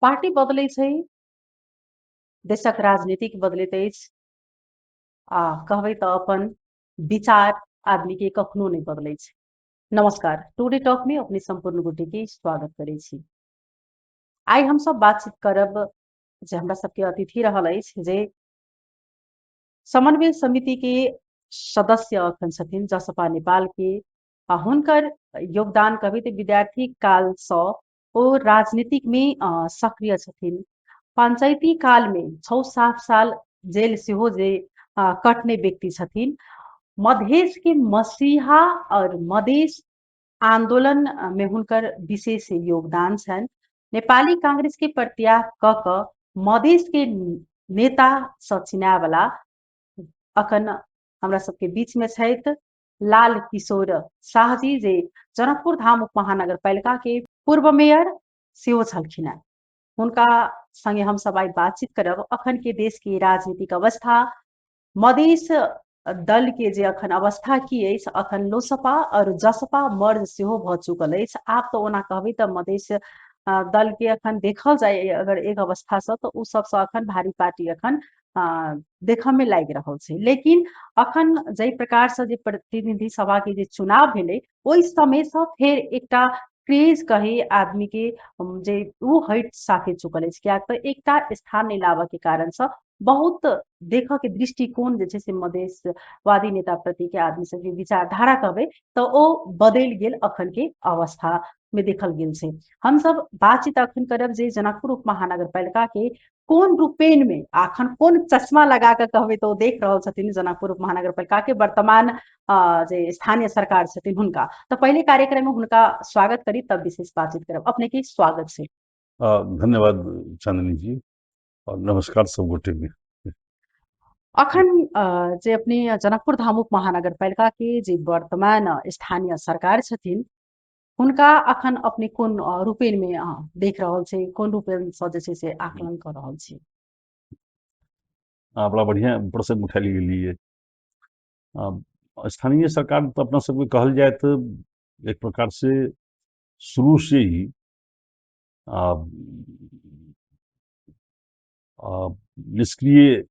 Party बदलै छै, देशक राजनीतिक बदलैत अछि आ कहबै तऽ अपन विचार आदमी के कखनो नहि बदलै छै। नमस्कार, टुडे टॉक में अपने सम्पूर्ण गोटे के स्वागत करै छी। आइ हमसब बातचीत करब जे हमरा सबके अतिथि रहल अछि जे समन्वय समिति के सदस्य अखन छथिन जसपा नेपाल के आ हुनकर योगदान कहबै तऽ विद्यार्थी कालसँ ओ राजनीतिक में सक्रिय छथिन। पंचायती काल में 6-7 साल जेल सेहो जे कटने व्यक्ति छथिन। मधेश के मसीहा और मधेश आंदोलन में हुनकर विशेष योगदान छनि। नेपाली कांग्रेस के परित्याग क कऽ मधेश के नेता सँ चिनाय वाला अखन हमरा सबके बीच में छथि लाल किशोर शाहजी, जे जनकपुर धाम उप महानगरपालिका के पूर्व मेयर सेहो छलखिन हेँ। हुनका संगे हमसब आइ बातचीत करब अखन के देश के राजनीतिक अवस्था, मधेश दल के जे अखन अवस्था की अछि, अखन लोसपा और जसपा मर्ज सेहो भऽ चुकल अछि। आब तऽ ओना कहबै तऽ मधेश दल के अखन देखल जाय अगर एक अवस्था से तऽ ओ सबसँ अखन भारी पार्टी अखन देखऽ में लागि रहल छै। लेकिन अखन जाहि प्रकार से जे प्रतिनिधि सभा के जे चुनाव भेलै ओहि समय से फेर एकटा क्रेज कही आदमी के जे ओ हटि साफे चुकल अछि, कियाक तऽ एकटा स्थान नहि लाबऽ के कारण से बहुत देखऽ के दृष्टिकोण जे छै से मधेशवादी नेता प्रति के आदमी सबके विचारधारा कहबै तऽ ओ बदलि गेल अखन के अवस्था में देखल गेल छै। हमसब बातचीत अखन करब जे जनकपुर उप महानगरपालिका के कोन रूपेण में अखन कोन चश्मा लगा कऽ कहबै तऽ ओ देख रहल छथिन जनकपुर उप महानगरपालिका के वर्तमान जे स्थानीय सरकार छथिन हुनका। तऽ पहिले कार्यक्रम में हुनका स्वागत करी तब विशेष बातचीत करब। अपने के स्वागत छै। धन्यवाद चांदनी जी और नमस्कार सब गोटे में। अखन जे अपने जनकपुर धाम उप महानगरपालिका के जे वर्तमान स्थानीय सरकार छथिन हुनका अखन अपने कोन रूपेण में देख रहल छी, कोन रूपेण से जे छै से आकलन कऽ रहल छी? बड़ा बढ़िया प्रसंग उठायल गेलियै। स्थानीय सरकार तऽ अपना सबके कहल जाय तऽ एक प्रकार से शुरू से ही निष्क्रिय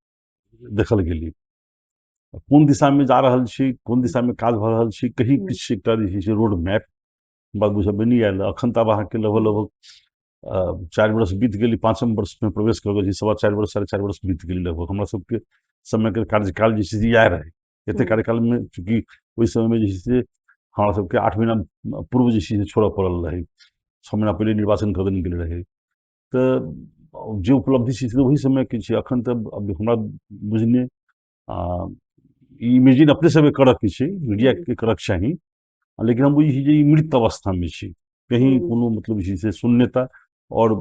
देखल गेली। कोन दिशामे जा रहल छी, कोन दिशामे काज भऽ रहल छी, कहीं किछु एकटा जे छै से रोड मैप बात बुझबे नहि आयल। अखन तऽ आब अहाँके लगभग लगभग 4 वर्ष बीत गेली, 5म वर्षमे प्रवेश कऽ गेल छी, 4.25 वर्ष 4.5 वर्ष बीत गेली लगभग। हमरा सबके समयके कार्यकाल जे छै से इएह रहै। एते कार्यकालमे चूँकि ओहि समयमे जे छै से हमरा सबके 8 महीना पूर्व जे छै से छोड़ऽ पड़ल रहै, 6 महीना पहिले निर्वाचन कऽ देने गेल रहै। तऽ जे उपलब्धि छै से ओहि समयके छै। अखन तऽ हमरा बुझने ई इमेजिन अपने सबके करऽके छै, मीडियाके करऽके चाही, लेकिन हम बुझै छी जे ई मृत अवस्थामे छै, कहीं कोनो मतलब जे छै से शून्यता और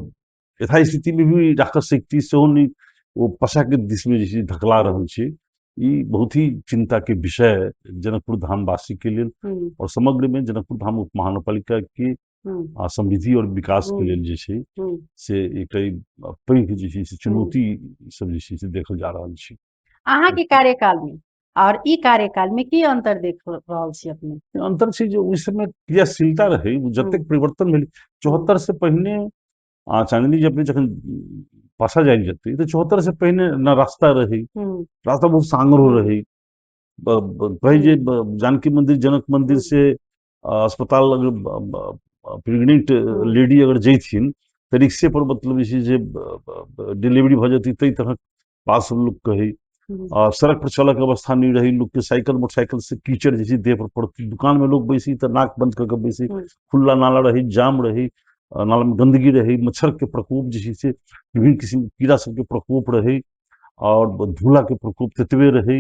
यथास्थितिमे भी राक्षस शक्ति सेहो नहि, ओ पसाके दिशमे जे छै धकला रहल छै। ई बहुत ही चिंता के विषय जनकपुर धामवासी के लेल और समग्र में जनकपुर धाम उप महानगरपालिका के समृद्धि और विकास के लेल जे छै से एकटा पैघ जे छै से चुनौती सब जे छै से देखल जा रहल छै। अहाँ के कार्यकाल में और ई कार्यकाल में की अंतर देख रहल छी अपने? अंतर छै जे ओहि समय क्रियाशीलता रहै, जतेक परिवर्तन भेलै 74 से पहिने। चांदनी जी अपने जखन पासा जायल जेतै तऽ 74 से पहिने न रास्ता रहै, रास्ता बहुत सांगरो रहै। कहै जे जानकी मंदिर जनक मंदिर से अस्पताल अगर प्रेग्नेंट लेडी अगर जैथिन तऽ रिक्शे पर मतलब जे छै से डिलीवरी भऽ जेतै, ताहि तरहक बात सब लोक कहै। सड़क पर चलऽ के अवस्था नहि रहै, लोकके साइकिल मोटरसाइकिल से कीचड़ जे छै देह पर पड़तै, दुकान में लोग बैसी तऽ नाक बंद कऽ के बैसी, खुला नाला रहै, जाम रहै, नाला में गंदगी रहै, मच्छर के प्रकोप जे छै से विभिन्न किस्म के कीड़ा सबके प्रकोप रहै और धूला के प्रकोप ततबे रहै,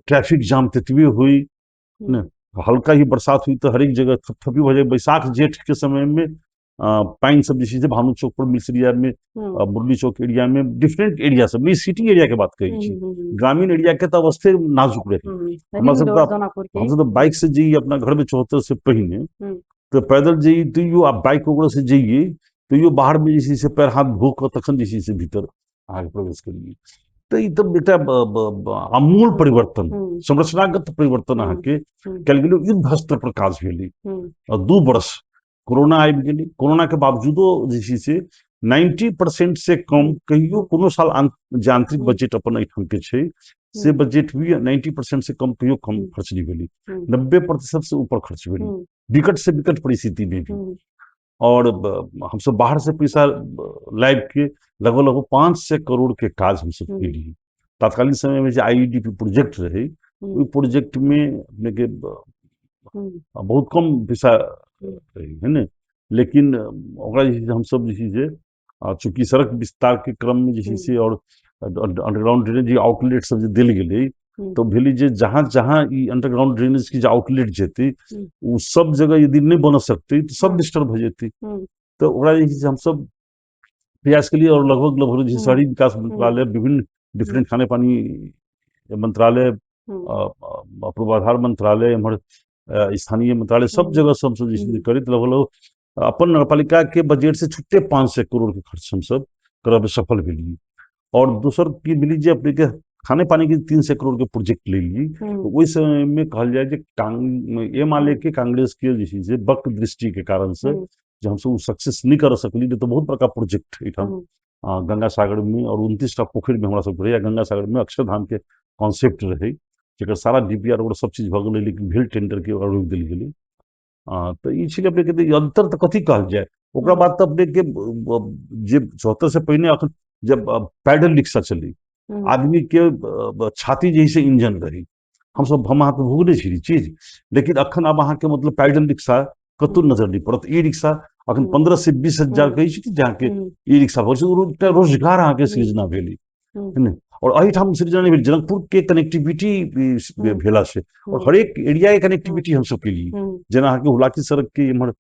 ट्रैफिक जाम ततबे होइ ने। हल्का ही बरसात हुई तो हरेक जगह थपथपी हो जाए। बैसाख जेठ के समय में पानि सब जे छै से भानु चौक पर, मिसरिया में, मुरली चौक एरिया में, डिफरेंट एरिया सब, सिटी एरिया के बात कहै छी, ग्रामीण एरिया के तऽ अवस्थे नाजुक रहे। हमरा सब हमसब तऽ बाइक से जइए अपना घर में 74 से पहिने तऽ पैदल जइए तैयो, आ बाइक ओकरो से जइए तैयो बाहर में जे छै से पैर हाथ धो कऽ तखन जे छै से भीतर अहाँके प्रवेश करिए। तऽ ई तऽ एकटा आमूल परिवर्तन, संरचनागत परिवर्तन अहाँके कयल गेलै। युद्ध स्तर पर काज भेलै 2 वर्ष कोरोना आबि गेलै। कोरोना के बावजूदो जे छै से 90% से कम कहियो कोनो साल जे आंतरिक बजट अपन एहिठाम के छै से बजट भी 90% से कम कहियो कम खर्च नहि भेलै, 90% से ऊपर खर्च भेलै विकट से विकट परिस्थिति में भी। और हमसब बाहर से पैसा लाबि के लगभग लगभग 500 करोड़ के काज हमसब केलियै। तात्कालीन समय में जे IEDP प्रोजेक्ट रहे ओहि प्रोजेक्ट में अपने के बहुत कम पैसा रहे, है ने, लेकिन ओकरा जे छै हमसब जे छै से चूँकि सड़क विस्तार के क्रम में जे छै से और अंडरग्राउंड ड्रेनेज आउटलेट सब जे देल गेलै तो भेलै जे जहाँ जहाँ ई अंडरग्राउंड ड्रेनेज के जे आउटलेट जेतै ओ सब जगह यदि नहि बन सकतै तऽ सब डिस्टर्ब भऽ जेतै। तऽ ओकरा जे छै से हमसब प्रयास केलियै और लगभग लगभग जे शहरी विकास मंत्रालय, विभिन्न डिफरेंट खाने पानी मंत्रालय, पूर्वाधार मंत्रालय, एम्हर स्थानीय मंत्रालय, सब जगह से हमसब जे छै करैत लगभग लगभग अपन नगरपालिका के बजट से छुट्टे 500 करोड़ के खर्च हमसब करब सफल भेलियै। और दोसर की भेलै जे अपने के खाने पानी के 300 करोड़ के प्रोजेक्ट ले ली, तो ओहि समय में कहल जाय जे एमाले के कांग्रेस के जे छै से वक्र दृष्टि के कारण से जे हमसब ओ सक्सेस नहि कर सकली, तऽ बहुत बड़का प्रोजेक्ट एहिठाम गंगा सागर में और 29टा पोखरि में हमरा सबके रहै। गंगा सागर में अक्षरधाम के कॉन्सेप्ट रहै जकर सारा DPR और सब चीज भऽ गेलै, लेकिन भेल टेंडर के ओकरा रोकि देल गेलै। तऽ ई छलै अपने के अंतर तऽ कथी कहल जाय। ओकरा बाद तऽ अपने के जे 74 से पहिने अखन जब पैडल रिक्शा चली, आदमी के छाती जे से इंजन रही, हमसब हम अहाँ तऽ भोगने छी चीज, लेकिन अखन आब अहाँके मतलब पैडल रिक्शा कतौ नजर नहि पड़त। ई रिक्शा अखन 15 से 20 हजार कहै छी जे अहाँके ई रिक्शा भऽ एकटा रोजगार अहाँके सृजना भेलै, है ने। और एहिठाम सृजना नहि भेल, जनकपुर के कनेक्टिविटी भेला से और हरेक एरिया के कनेक्टिविटी हमसब केलियै। जेना अहाँके हुलाकी सड़क के इम्हर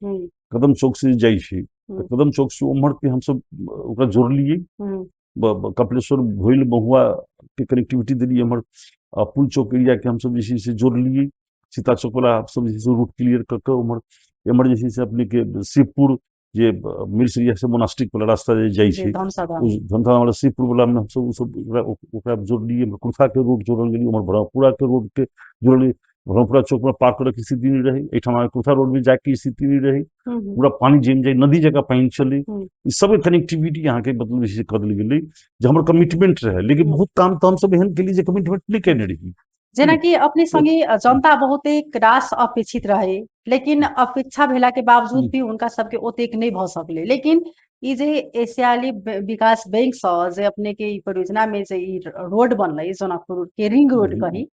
कदम चौक से जाइ छै तऽ कदम चौक से उम्हर के हमसब ओकरा जोड़लियै, कपिलेश्वर भोइल महुआ के कनेक्टिविटी देलियै, एम्हर पुल चौक एरिया के हमसब जे छै से जोड़लियै, सीता चौक वाला हमसब जे छै से रूट क्लियर कऽ कऽ उम्हर एम्हर जे छै से अपने के शिवपुर जे मिर्च एरिया से मोनास्टिक वाला रास्ता जे जाइ छै धमसा वाला शिवपुर वाला में हमसब ओसब ओकरा जोड़लियै, कुर्था के रोड जोड़ल गेलियै, उम्हर ब्रह्मपुरा के रोड के जोड़लियै। ब्रह्मपुरा चौक में पार करऽ के स्थिति नहि रहै, एहिठाम अहाँके कुर्था रोड में जाके स्थिति नहि रहै, पूरा पानि जमि जाइ, नदी जकाँ पानि चलै, ई सब कनेक्टिविटी अहाँके मतलब जे छै कऽ देल गेलै जे हमर कमिटमेंट रहै। लेकिन बहुत काम तऽ हमसब एहन केलियै जे कमिटमेंट नहि केने रही। जेनाकि अपने संगे जनता बहुते रास अपेक्षित रहे, लेकिन अपेक्षा भेला के बावजूद भी हुनका सबके ओतेक नहि भऽ सकलै। लेकिन ई जे एशियाली विकास बैंक से जे अपने के ई परियोजना में जे ई रोड बनलै, जनकपुर के रिंग रोड कही,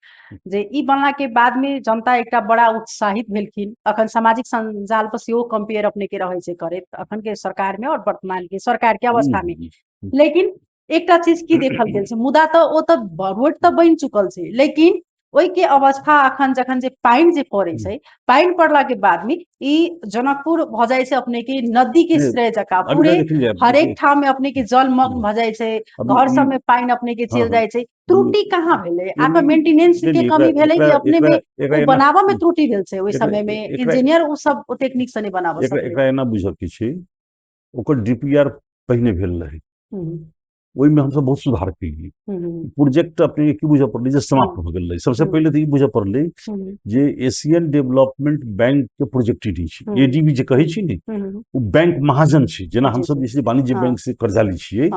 जे ई बनला के बाद में जनता एकटा बड़ा उत्साहित भेलखिन। अखन सामाजिक संजाल पर सेहो कंपेयर अपने के रहै छै करैत अखन के सरकार में और वर्तमान के सरकार के अवस्था में। लेकिन एकटा चीज की देखल गेल छै, मुदा तऽ ओ तऽ रोड तऽ बनि चुकल छै, लेकिन ओहि के अवस्था अखन जखन जे पानि जे पड़ै छै, पानि पड़ला के बाद में ई जनकपुर भऽ जाइ छै अपने के नदी के श्रेय जकाँ, पूरे हरेक ठाम में अपने के जलमग्न भऽ जाइ छै, घर सब में पानि अपने के चलि जाइ छै। त्रुटि कहाँ भेलै? आ तऽ मेंटेनेंस के कमी भेलै कि अपने में ओ बनाबऽ में त्रुटि भेल छै? ओहि समय में इंजीनियर ओ सब ओतेक नीक से नहि बनाबऽ सकलै। एकरा एना बुझऽ के छै, ओकर DPR पहिने भेल रहै, ओहिमे हमसब बहुत सुधार केलियै। प्रोजेक्ट अपने की बुझऽ पड़लै जे समाप्त भऽ गेल रहै। सबसे पहिले तऽ ई बुझऽ पड़लै जे एशियन डेवलपमेंट बैंक के प्रोजेक्ट ई छै, ADB जे कहै छी ने, ओ बैंक महाजन छै। जेना हमसब जे छै वाणिज्य बैंक से कर्जा लै छियै,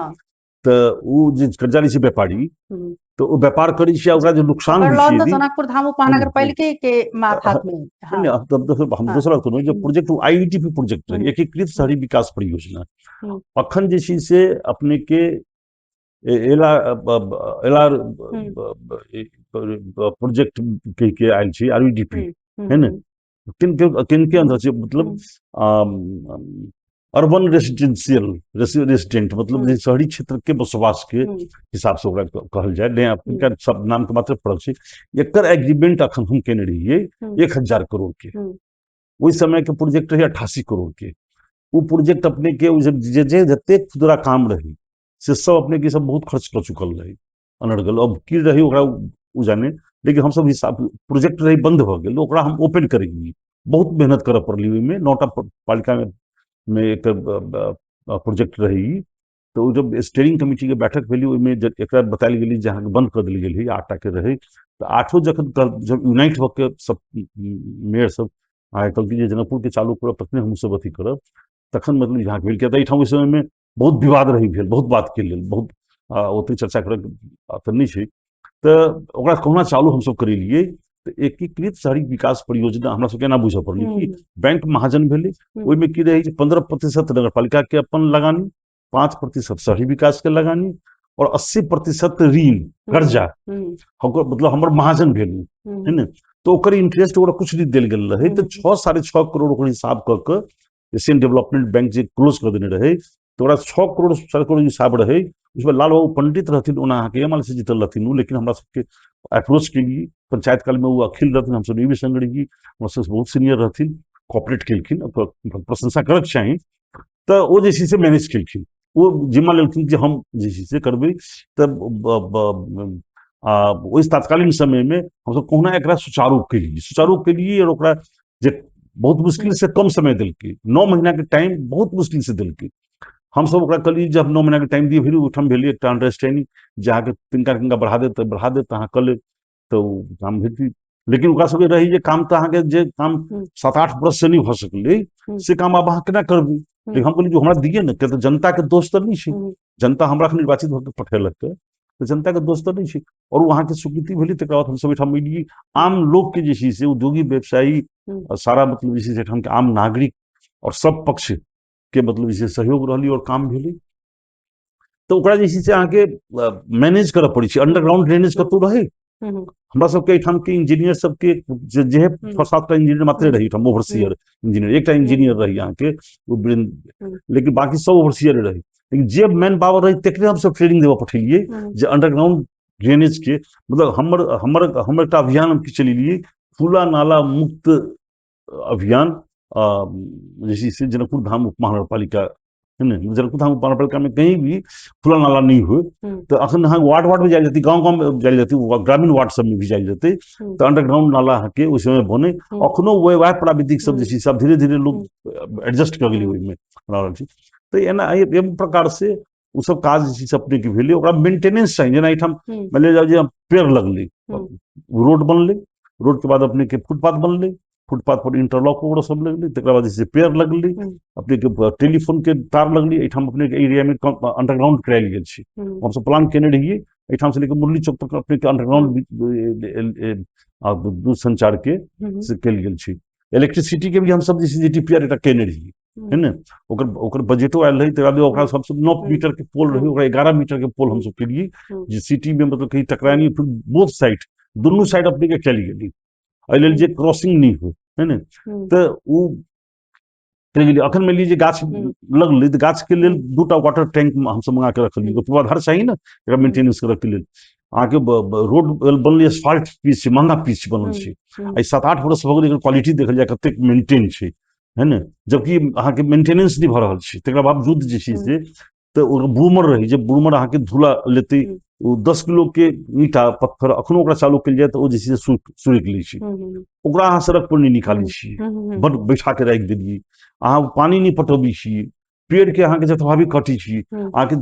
तऽ ओ जे कर्जा लै छै व्यापारी, तऽ ओ व्यापार करै छै आ ओकरा जे नुकसान होइ छै, जनकपुर धाम उपमहानगरपालिके के मार्फत में। हम दोसरा कहलहुँ जे प्रोजेक्ट ओ IEDP प्रोजेक्ट रहै, एकीकृत शहरी विकास परियोजना। अखन जे छै से अपने के एला एला प्रोजेक्ट कहि के आयल छै RUDP, है ने, किन के अंदर छै, मतलब अर्बन रेसिडेंशियल रेसिडेंट, मतलब जे शहरी क्षेत्र के बसोबास के हिसाब से ओकरा कहल जाय, नहि हुनका सब नाम के मात्र फर्क छै। एकर एग्रीमेंट अखन हम केने रहियै 1000 करोड़ के, ओहि समय के प्रोजेक्ट रहे 88 करोड़ के। ओ प्रोजेक्ट अपने के जे जे जतेक खुदरा काम रहे से सब अपने के सब बहुत खर्च कऽ चुकल रहे अनर्गल। अब की रही ओकरा ओ जाने, लेकिन हमसब हिसाब प्रोजेक्ट रही बंद भऽ गेल, ओकरा हम ओपन करेलियै, बहुत मेहनत करऽ पड़लै ओहिमे। 9टा पालिका में एक प्रोजेक्ट रही, तऽ ओ जब स्टेयरिंग कमिटी के बैठक भेली ओहिमे एकरा बतायल गेली जे अहाँके बंद कऽ देल गेल है, 8टा के रहे, तऽ 8 जखन जब यूनाइट भऽ के सब मेयर सब अहाँके कहलखिन जे जनकपुरके चालू करब तखने हमसभ अथी करब, तखन मतलब अहाँके भेल, किया तऽ एहिठाम ओहि समयमे बहुत विवाद रही भेल, बहुत बातके लेल बहुत ओतेक चर्चा करैके बात नहि छै। तऽ ओकरा कहुना चालू हमसभ करेलियै। तऽ एकीकृत शहरी विकास परियोजना हमरा सबके एना बुझऽ पड़लै कि बैंक महाजन भेलै, ओहिमे की रहै छै 15% नगरपालिका के अपन लगानी, 5% शहरी विकास के लगानी और 80% ऋण कर्जा, मतलब हमर महाजन भेल है ने, तऽ ओकर इंटरेस्ट ओकरा कुछ नहि देल गेल रहै। तऽ 6.5 करोड़ ओकर हिसाब कऽ के एशियन डेवलपमेंट बैंक जे क्लोज कऽ देने रहै, तऽ ओकरा 6 करोड़ 4.5 करोड़ हिसाब रहै। उसमे लाल बाबू पंडित रहथिन, ओना अहाँके एम एल से जीतल रहथिन ओ, लेकिन हमरा सबके अप्रोच केलिए पंचायत कालमे ओ अखिल रहथिन, हमसब भी संग रहियै, हमरा सबसँ बहुत सीनियर रहथिन, कॉपरेट केलखिन, प्रशंसा करक चाही। तऽ ओ जे छै से मैनेज केलखिन, ओ जिम्मा लेलखिन जे हम जे छै से करबै। तऽ ओहि तात्कालीन समयमे हमसब कहुना एकरा सुचारू केलिए, सुचारू केलिए आओर ओकरा जे बहुत मुश्किल से कम समय देलकै, 9 महीना के टाइम बहुत मुश्किल से देलकै। हमसब ओकरा कहलियै जे 9 महीना के टाइम दिअ, फिर ओहिठाम भेलै एकटा अंडरस्टैंडिंग जे अहाँके तिनका तिनका बढ़ा देत तऽ बढ़ा देत, अहाँ कऽ लेब तऽ ओ काम भेटै। लेकिन ओकरा सबके रहै जे काम तऽ अहाँके जे काम 7-8 वर्ष से नहि भऽ सकलै से काम आब अहाँ केना करबै। लेकिन हम कहलियै जे हमरा दिअ ने, किया तऽ जनताके दोष तऽ नहि छै, जनता हमरा निर्वाचित भऽ के पठेलक तऽ जनताके दोष तऽ नहि छै। आओर ओ अहाँके स्वीकृति भेलै, तकर बाद हमसब एहिठाम एलियै। आम लोकके जे छै से उद्योगी व्यवसायी सारा मतलब जे छै से एहिठामके आम नागरिक आओर सब पक्षके मतलब जे छै सहयोग रहलै आओर काम भेलै। तऽ ओकरा जे छै से अहाँके मैनेज करऽ पड़ै छै। अंडरग्राउंड ड्रेनेज कतहु रहै, हमरा सबके एहिठाम के इंजीनियर सबके जे जे 6-7टा इंजीनियर मात्रे रही एहिठाम, ओवरसियर इंजीनियर एकटा इंजीनियर रही अहाँके, लेकिन बाकी सब ओवरसियर रही। लेकिन जे मैन पावर रही तकरे हमसब ट्रेनिंग देबऽ पठेलियै जे अंडरग्राउंड ड्रेनेज के मतलब हमर हमर हमर एकटा अभियान हम की चलेलियै, खुला नाला मुक्त अभियान जे छै से जनकपुर धाम उप महानगरपालिका है ने, जनकपुर धाम उप महानगरपालिका में कहीं भी खुला नाला नहीं हो। तो अखन अहाँ वार्ड वार्ड में जायल जेतै, गाँव गाँव में जायल जेतै, ग्रामीण वार्ड सब में भी जायल जेतै, तऽ अंडरग्राउंड नाला अहाँके ओहि समय बने। अखनो वएह प्राविधिक सब जे छै सब धीरे धीरे लोग एडजस्ट कऽ गेलै, ओहिमे बना रहल छै। तऽ एना एहि प्रकार से ओ सब काज जे छै से अपनेके भेलै। ओकरा मेंटेनेंस चाही, जेना एहिठाम मानि लिअ जाउ जे पेड़ लगलै, रोड बनलै, रोडके बाद अपनेके फुटपाथ बनलै, फुटपाथ पर इंटरलॉक वगैरह सब लगलै, तकरा बाद जे छै पेड़ लगलै, अपनेके टेलीफोनके तार लगलै। एहिठाम अपनेके एरियामे अंडरग्राउंड करायल गेल छै, हमसब प्लान केने रहियै एहिठाम से लेके मुरली चौक तक अपनेके अंडरग्राउंड दूर संचारके से कयल गेल छै। इलेक्ट्रिसिटी के भी हमसब जे छै डी पी आर एकटा केने रहियै है ने, ओकर ओकर बजटो आयल रहै। तकर बाद ओकरा सबसँ 9 मीटर के पोल रहै, ओकरा 11 मीटर के पोल हमसब केलियै जे सिटी में मतलब कहीं टकराय नहीं, फिर बोथ साइड दुनू साइड अपने के चलि गेली, एहि लेल जे क्रॉसिंग नहीं हो है ने। तऽ ओ चलि गेली। अखन मानि लिअ जे गाछ लगलै तऽ गाछ के लेल 2टा वाटर टैंक हमसब मंगा के रखलियै, पूर्वाधार चाही ने एकरा मेंटेनेंस करऽ के लेल। अहाँके रोड बनलै एसफाल्ट पीच छै, महंगा पीच बनल छै, आइ 7-8 वर्ष भऽ गेलै, एकर क्वालिटी देखल जाय कतेक मेंटेन छै है ने, जबकि अहाँके मेंटेनेंस नहि भऽ रहल छै। तकरा बावजूद जे छै से तऽ ओ ब्रूमर रहै, जे ब्रूमर अहाँके धूला लेतै, ओ 10 किलो के ईंटा पत्थर अखनो ओकरा चालू कयल जाय तऽ ओ जे छै से सुरुकि लै छै, ओकरा अहाँ सड़क पर नहि निकालै छियै, बड बैठा के राखि देलियै, अहाँ पानि नहि पटबै छियै, पेड़ के अहाँके जतबा भी कटै छी, अहाँके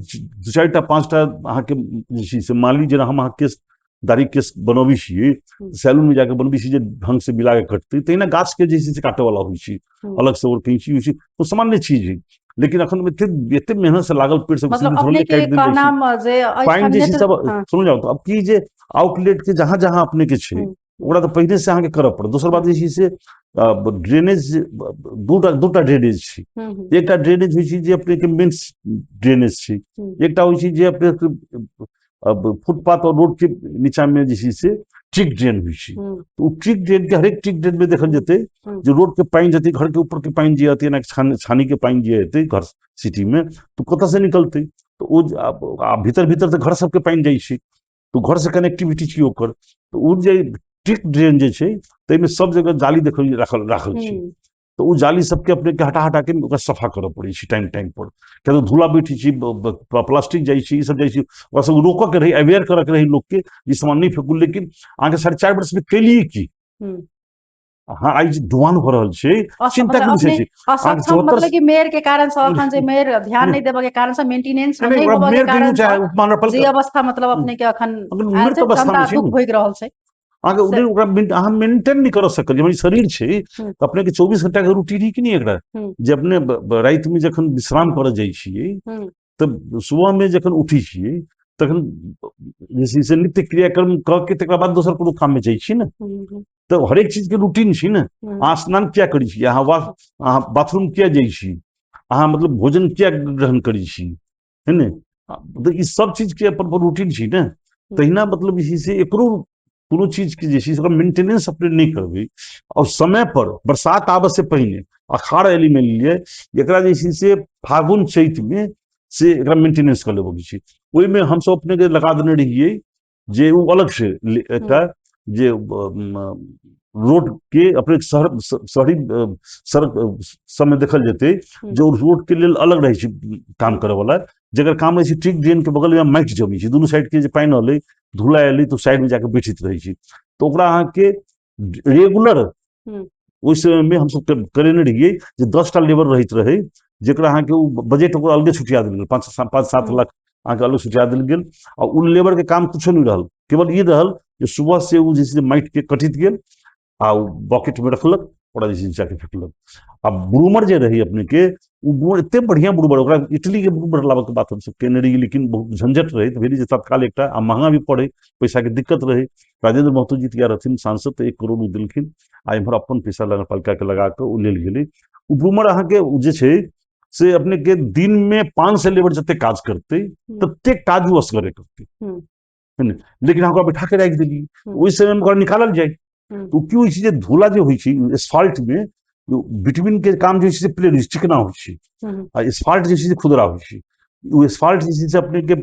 2-4टा 5टा अहाँके जे छै से माली, जेना हम अहाँ केश दाढ़ी केश बनबै छियै सैलून में जाके बनबै छियै जे ढंग से मिला के कटतै, तहिना गाछ के जे छै से काटऽ वाला होइ छै, अलग से और कैंची होइ छै, ओ सामान्य चीज है। लेकिन अखन एते एते मेहनत से लागल पेड़ सब मतलब अपने के कहना जे पानि जे छै सब सुन जाउ। तऽ अब की जे आउटलेट के जहाँ जहाँ अपने के छै ओकरा तऽ पहिने से अहाँके करऽ पड़त। दोसर बात जे छै से ड्रेनेज, दूटा ड्रेनेज छै, एकटा ड्रेनेज होइ छै जे अपने के मेन ड्रेनेज छै, एकटा होइ छै जे अपने फुटपाथ और रोड के नीचा में जे छै से ट्रिक ड्रेन होइ छै। तऽ ओ ट्रिक ड्रेन के हरेक ट्रिक ड्रेन में देखल जेतै जे रोड के पानि जेतै, घर के ऊपर के पानि जे एतै, एना छानी के पानि जे एतै घर सिटी में तऽ कतऽ से निकलतै? तऽ ओ भीतर भीतर तऽ घर सबके पानि जाइ छै, तऽ घर से कनेक्टिविटी छै ओकर। तऽ ओ जे ट्रिक ड्रेन जे छै ताहिमे सब जगह जाली देखल राखल राखल छै, तऽ ओ जाली सबके अपने के हटा हटा के ओकरा सफा करऽ पड़ै छै टाइम टाइम पर, किया तऽ धूला बैठै छै, प्लास्टिक जाइ छै, ई सब जाइ छै, ओकरा सब रोकऽ के रहै, अवेयर करऽ के रहै लोकके ई सामान नहि फेकू। लेकिन अहाँके 4.5 वर्ष में केलियै की? अहाँ आइ जे डुबान भऽ रहल छै, चिंता के विषय छै। असक्षम मतलब कि मेयर के कारण से अखन जे मेयर ध्यान नहि देबऽ के कारण से मेंटेनेंस नहि होबऽ के कारण से जे अवस्था मतलब अपने के अखन जनता दुख भोगि रहल छै। अहाँके ओ नहि, ओकरा अहाँ मेंटेन नहि करऽ सकलियै। हमर शरीर छै तऽ अपने के 24 घंटा के रूटीन कि नहि एकरा, जे अपने रातिमे जखन विश्राम करऽ जाइ छियै तऽ सुबहमे जखन उठै छियै तखन जे छै से नित्य क्रियाक्रम कऽ के तकरा बाद दोसर कोनो काममे जाइ छी ने। तऽ हरेक चीजके रूटीन छै ने। अहाँ स्नान किया करै छी, अहाँ अहाँ बाथरूम किया जाइ छी, अहाँ मतलब भोजन किया ग्रहण करै छी, है ने? तऽ ई सब चीजके अपन अपन रूटीन छै ने। तहिना मतलब जे छै से एकरो कोनो चीजके जे छै से ओकर मेंटेनेंस अपने नहि करबै आओर समय पर बरसात आबऽ से पहिने अखाड़ एली मानि लिअ एकरा जे छै से फागुन चैतमे से एकरा मेंटेनेंस कऽ लेबऽ के छै। ओहिमे हमसब अपनेके लगा देने रहियै जे ओ अलग से एकटा जे रोड के अपने शहर शहरी सड़क सबमे देखल जेतै जे ओ रोड के लेल अलग रहै छै काम करऽ वाला, जकर काम रहै छै ठीक ड्रेन के बगल मे माटि जमै छै, दुनू साइड के जे पानि एलै धूला एलै तऽ साइड मे जाके बैठैत रहै छै। तऽ ओकरा अहाँके रेगुलर ओहि समयमे हमसब करेने रहियै जे 10टा लेबर रहैत रहै, जकरा अहाँके ओ बजट ओकरा अलगे छुटिया देल गेल, 5-7 लाख अहाँके अलग छुटिया देल गेल। आ ओ लेबरके काम कुछो नहि रहल, केवल ई रहल जे सुबह से ओ जे छै से माटिके कटैत गेल आ ओ बकेटमे रखलक, ओकरा जे छै जाके फेकलक। आ ब्रूमर जे रहै अपनेके, ओ ब्रूमर एते बढ़िआँ ब्रूमर, ओकरा इटलीके ब्रूमर लाबऽके बात हमसब केने रहियै, लेकिन बहुत झंझट रहै तऽ भेलै जे तत्काल एकटा आ महगा भी पड़ै, पैसाके दिक्कत रहै। राजेंद्र महतो जी तैयार रहथिन सांसद तऽ 1 करोड़ ओ देलखिन आ एम्हर अपन पैसा नगरपालिकाके लगा कऽ ओ लेल गेलै। ओ ब्रूमर अहाँके जे छै से अपनेके दिनमे 500 लेबर जते काज करतै तते काज ओ असगरे करतै, है ने? लेकिन अहाँ ओकरा बैठा के राखि देलियै, ओहि समयमे ओकरा निकालल जाय तऽ की होइ छै जे धूला जे होइ छै एसफाल्टमे, बिटवीन के काम जे होइ छै से प्लेन होइ छै, चिकना होइ छै, आ एसफाल्ट जे छै से खुदरा होइ छै। ओ एसफाल्ट जे छै से अपनेके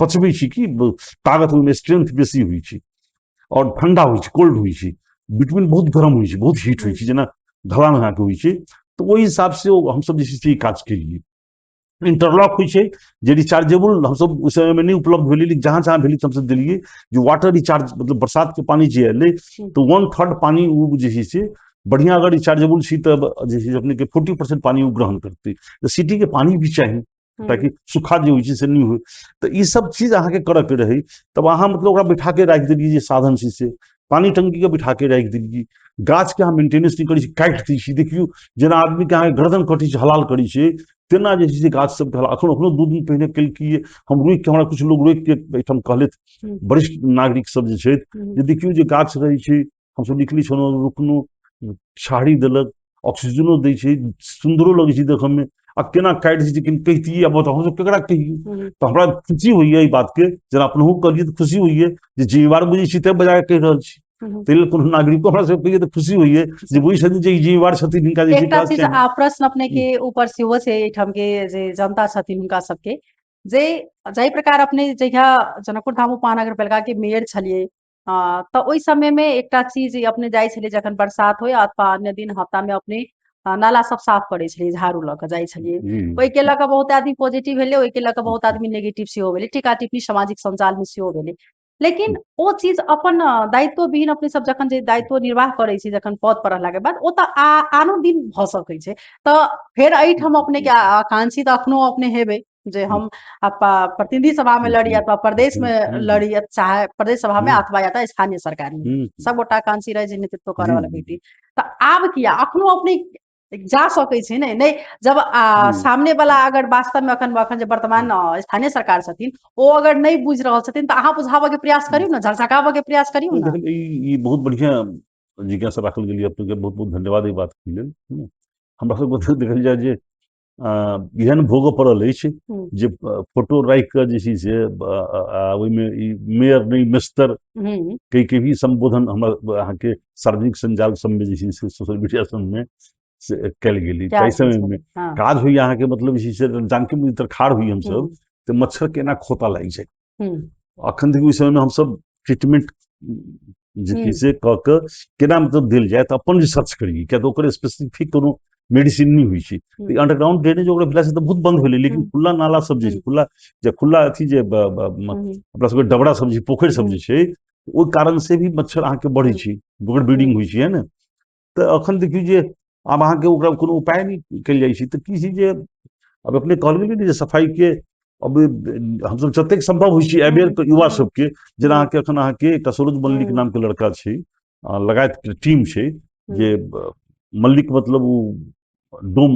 पचबै छै कि ताकत ओहिमे स्ट्रेंथ बेसी होइ छै आओर ठंडा होइ छै, कोल्ड होइ छै। बिटवीन बहुत गरम होइ छै, बहुत हीट होइ छै, जेना ढलान अहाँके होइ छै। तऽ ओहि हिसाबसँ ओ हमसब जे छै से ई काज केलियै। इंटरलॉक होइ छै जे रिचार्जेबल हमसब ओहि समयमे नहि उपलब्ध भेलै, लेकिन जहाँ जहाँ भेलै हमसब देलियै जे वाटर रिचार्ज, मतलब बरसातके पानि जे एलै तऽ 1/3 पानि ओ जे छै से बढ़िआँ अगर रिचार्जेबल छी तऽ जे छै से अपनेके 40% पानि ओ ग्रहण करतै। तऽ सिटीके पानि भी चाही ताकि सूखा जे होइ छै से नहि होइ। तऽ ई सब चीज अहाँके करऽके रहै, तब अहाँ मतलब ओकरा बैठाके राखि देलियै जे साधन छै से पानि टंकीके बैठाके राखि देलियै। गाछके अहाँ मेंटेनेंस नहि करै छी, काटि दै छी। देखियौ जेना आदमीके अहाँके गर्दन कटै छै, हलाल करै छै, तेना जे छै से गाछ सबके हलाल। अखन अखनो 2 दिन पहिने केलकियै हम रोकि के, हमरा किछु लोग रोकि के एहिठाम कहलथि वरिष्ठ नागरिक सब जे छथि जे देखियौ जे गाछ रहै छै, हमसब निकलै छलहुँ रुकलहुँ, छाहरि देलक, ऑक्सीजनो दै छै, सुन्दरो लगै छै देखऽमे, आ केना काटि दै छै कनि कहितियै आब तऽ हमसब केकरा कहियै। तऽ हमरा खुशी होइए एहि बातके, जेना अपनहु कहलियै तऽ खुशी होइए जे जिम्मेवार बुझै छी तैं बजाके कहि रहल छी। ताहि लेल कोनो नागरिको हमरा सबके कहियै तऽ खुशी होइए जे बुझै छथिन जे ई जिम्मेवार छथिन, हिनका जे एकटा चीज आ प्रश्न अपने के ऊपर सेहो छै एहिठाम के जे जनता छथिन हुनका सबके, जे जाहि प्रकार अपने जहिया जनकपुर धाम उपमहानगरपालिका के मेयर छलियै तऽ ओहि समयमे एकटा चीज अपने जाइ छलियै जखन बरसात होइ अथवा अन्य दिन हफ्तामे अपने नाला सब साफ करै छलियै, झाड़ू लऽ कऽ जाइ छलियै, ओहिके लऽ कऽ बहुत आदमी पॉजिटिव भेलै, ओहिके लऽ कऽ बहुत आदमी नेगेटिव सेहो भेलै, टीका टिप्पणी सामाजिक सञ्जालमे सेहो भेलै। लेकिन ओ चीज अपन दायित्व विहीन अपने सब जखन जे दायित्व निर्वाह करै छी जखन पद पर रहलाके बाद, ओ तऽ आनो दिन भऽ सकै छै। तऽ फेर एहिठाम अपनेके आकांक्षी तऽ अखनो अपने हेबै जे हम प्रतिनिधि सभा में लड़ी अथवा प्रदेश में लड़ी, चाहे प्रदेश सभा में अथवा या स्थानीय सरकार में, सब गोटा आकांक्षी रहे छै नेतृत्व करे वाला व्यक्ति। तऽ आब किया अखनो अपने जा सकै छै ने? नहि जब सामने वाला अगर वास्तव में अखन अखन जे वर्तमान स्थानीय सरकार छथिन ओ अगर नहि बुझि रहल छथिन तऽ अहाँ बुझाबऽ के प्रयास करियौ ने, झकझकाबऽ के प्रयास करियौ ने। ई बहुत बढ़िया जिज्ञासा राखल गेल, अपने के बहुत बहुत धन्यवाद एहि बात के लेल। हमरा सबके देखल जाय जे एहन भोगऽ पड़ल अछि जे फोटो राखि कऽ जे छै से ओहिमे ई मेयर नहि मिस्टर कहि के भी सम्बोधन हमरा अहाँके सार्वजनिक सञ्जाल सबमे जे छै से सोशल मीडिया सबमे से कयल गेली। ताहि समयमे काज होइए अहाँके, मतलब जे छै से जानकी मन्दिर तर ठाढ़ होइ हमसब तऽ मच्छर के एना खोता लागि जाइ। अखन देखियौ ओहि समयमे हमसब ट्रीटमेंट जे छै से कऽ के केना मतलब देल जाय तऽ अपन रिसर्च करियै, किया तऽ ओकर स्पेसिफिक कोनो मेडिसिन नहि होइ छै। तऽ अंडरग्राउंड ड्रेनेज ओकरा भेलासँ तऽ बहुत बंद भेलै, लेकिन खुला नाला सब जे छै, खुला जे खुला अथी जे अपना सबके डबरा सब जे पोखरि सब जे छै, ओहि कारण से भी मच्छर अहाँके बढ़ै छै, ओकर ब्रीडिंग होइ छै, है ने? तऽ अखन देखियौ जे आब अहाँके ओकरा कोनो उपाय नहि कयल जाइ छै। तऽ की छै जे आब अपने कहल गेलै ने जे सफाइके अब हमसब जतेक सम्भव होइ छै अवेयर युवा सबके, जेना अहाँके अखन अहाँके एकटा सरोज मल्लिक नामके लड़का छै, लगायत टीम छै जे मल्लिक मतलब ओ डोम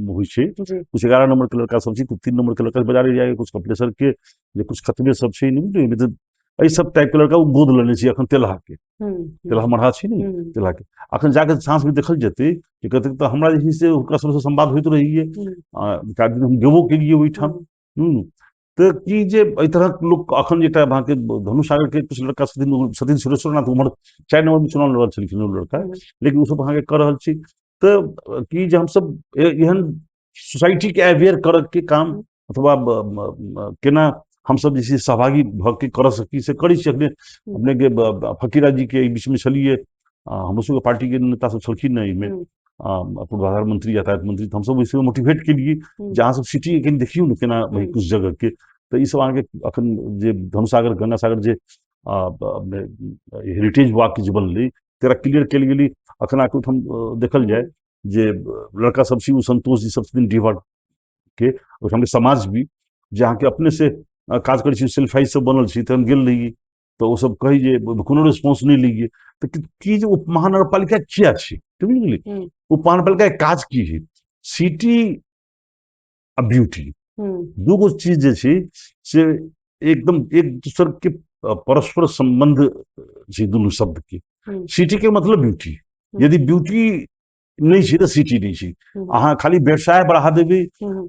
होइ छै, कुछ 11 नंबर के लड़का सब छै, कुछ 3 नंबर के लड़का बाजार एरिया के, कुछ कपिलेश्वर के, जे कुछ खतबे सब छै, नहि बुझलियै, मतलब एहि सब टाइप के लड़का ओ गोद लेने छै अखन तेलहा के, तेलहा मरहा छै ने तेलहा के। अखन जाके साँस भी देखल जेतै जे कतेक, तऽ हमरा जे छै से हुनका सबसँ संवाद होइत रहैए, एक दिन हम गेबो केलियै ओहिठाम। तऽ की जे एहि तरहक लोक अखन जे एकटा अहाँके धनुष सागर के कुछ लड़का छथिन, छथिन सुरेश्वर नाथ, उम्हर 4 नंबर मे चुनाव लड़ल छलखिन ओ लड़का, लेकिन ओ सब अहाँके कऽ रहल छी। तऽ की जे हमसब एहन सोसाइटी के अवेयर करऽ के काम अथवा केना हमसब जे छै सहभागी भऽ के करऽ सकी से करै छी। अखने अपने के फकीरा जी के बीच में छलियै, हमरो सबके पार्टी के नेता सब छलखिन ने एहिमे, पूर्वाधार मंत्री, यातायात मंत्री, तऽ हमसब ओहिसँ मोटिवेट केलियै जे अहाँ सब सिटी कनि देखियौ ने केना भाई कुछ जगह के। तऽ ई सब अहाँके अखन जे धनुषागर गंगा सागर जे हेरिटेज वॉक जे बनलै तकरा क्लियर कयल गेलै। अखन अहाँके ओहिठाम देखल जाय जे लड़का सब छी ओ संतोष जी सब छथिन डीहवार के, ओहिठाम के समाज भी जे अहाँके अपने से काज करै छी, सेल्फ हाइज सब बनल छी, तऽ हम गेल रहियै तऽ ओ सब कहै जे कोनो रिस्पॉन्स नहि लैयै। तऽ की जे उप महानगरपालिका किया छै, बुझि गेलियै, उप महानगरपालिका के काज की है, सिटी आ ब्यूटी दूगो चीज जे छै से एकदम एक दोसर के परस्पर सम्बन्ध छै दुनू शब्द के। सिटी के मतलब ब्यूटी, यदि ब्यूटी नहि छै तऽ सिटी नहि छै। अहाँ खाली व्यवसाय बढ़ा देबै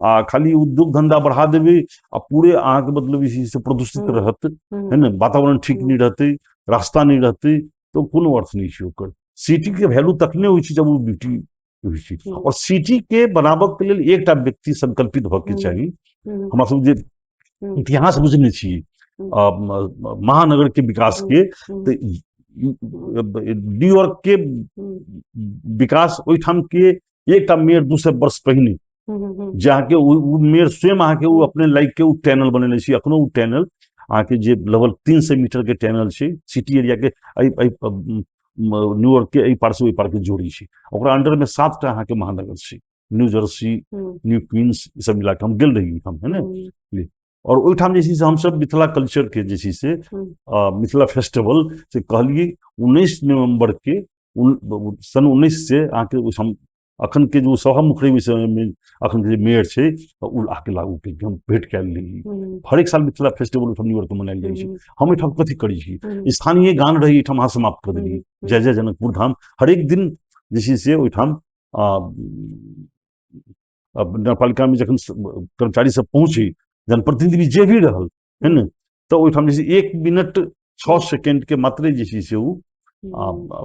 आ खाली उद्योग धंधा बढ़ा देबै आ पूरे अहाँके मतलब जे छै से प्रदूषित रहत, है ने, वातावरण ठीक नहि रहतै, रास्ता नहि रहतै, तऽ कोनो अर्थ नहि छै ओकर। सिटी के वैल्यू तखने होइ छै जब ओ ब्यूटी होइ छै। और सिटी के बनाबऽ के लेल एकटा व्यक्ति संकल्पित होऽ के चाही। हमरा सब जे इतिहास बुझने छी महानगर के विकास के, तऽ न्यूयॉर्क के विकास ओहिठाम के एकटा मेयर 200 वर्ष पहिने जे अहाँके ओ मेयर स्वयं अहाँके ओ अपने लाइक के ओ टनल बनेने छी। अखनो ओ टनल अहाँके जे लगभग 300 मीटर के टनल छै, सिटी एरिया के एहि न्यूयॉर्क के एहि पार से ओहि पार के जोड़ी छै। ओकरा अंडर में 7टा अहाँके महानगर छै, न्यू जर्सी, न्यू क्वींस, ई सब मिला के हम गेल रही ओहिठाम, है ने। और ओहिठाम जे छै से हमसब मिथिला कल्चर के जे छै से मिथिला फेस्टिवल से कहलियै 19 नवंबर के सन 19 से अहाँके ओहिठाम अखन के जो सभा मुखरी ओहि समय में अखन के जे मेयर छै ओ आके लागू केलकै, हम भेंट कयल रही। हरेक साल मिथिला फेस्टिवल ओहिठाम न्यूयॉर्क में मनायल जाइ छै। हम एहिठाम कथी करै छी, स्थानीय गान रही एहिठाम अहाँ समाप्त कऽ देलियै, जय जय जनकपुर धाम हरेक दिन जे छै से ओहिठाम नगरपालिका में जखन कर्मचारी सब पहुँचे, जनप्रतिनिधि जे भी रहल, है ने, तऽ ओहिठाम जे छै 1 मिनट 6 सेकेंड के मात्रे जे छै से ओ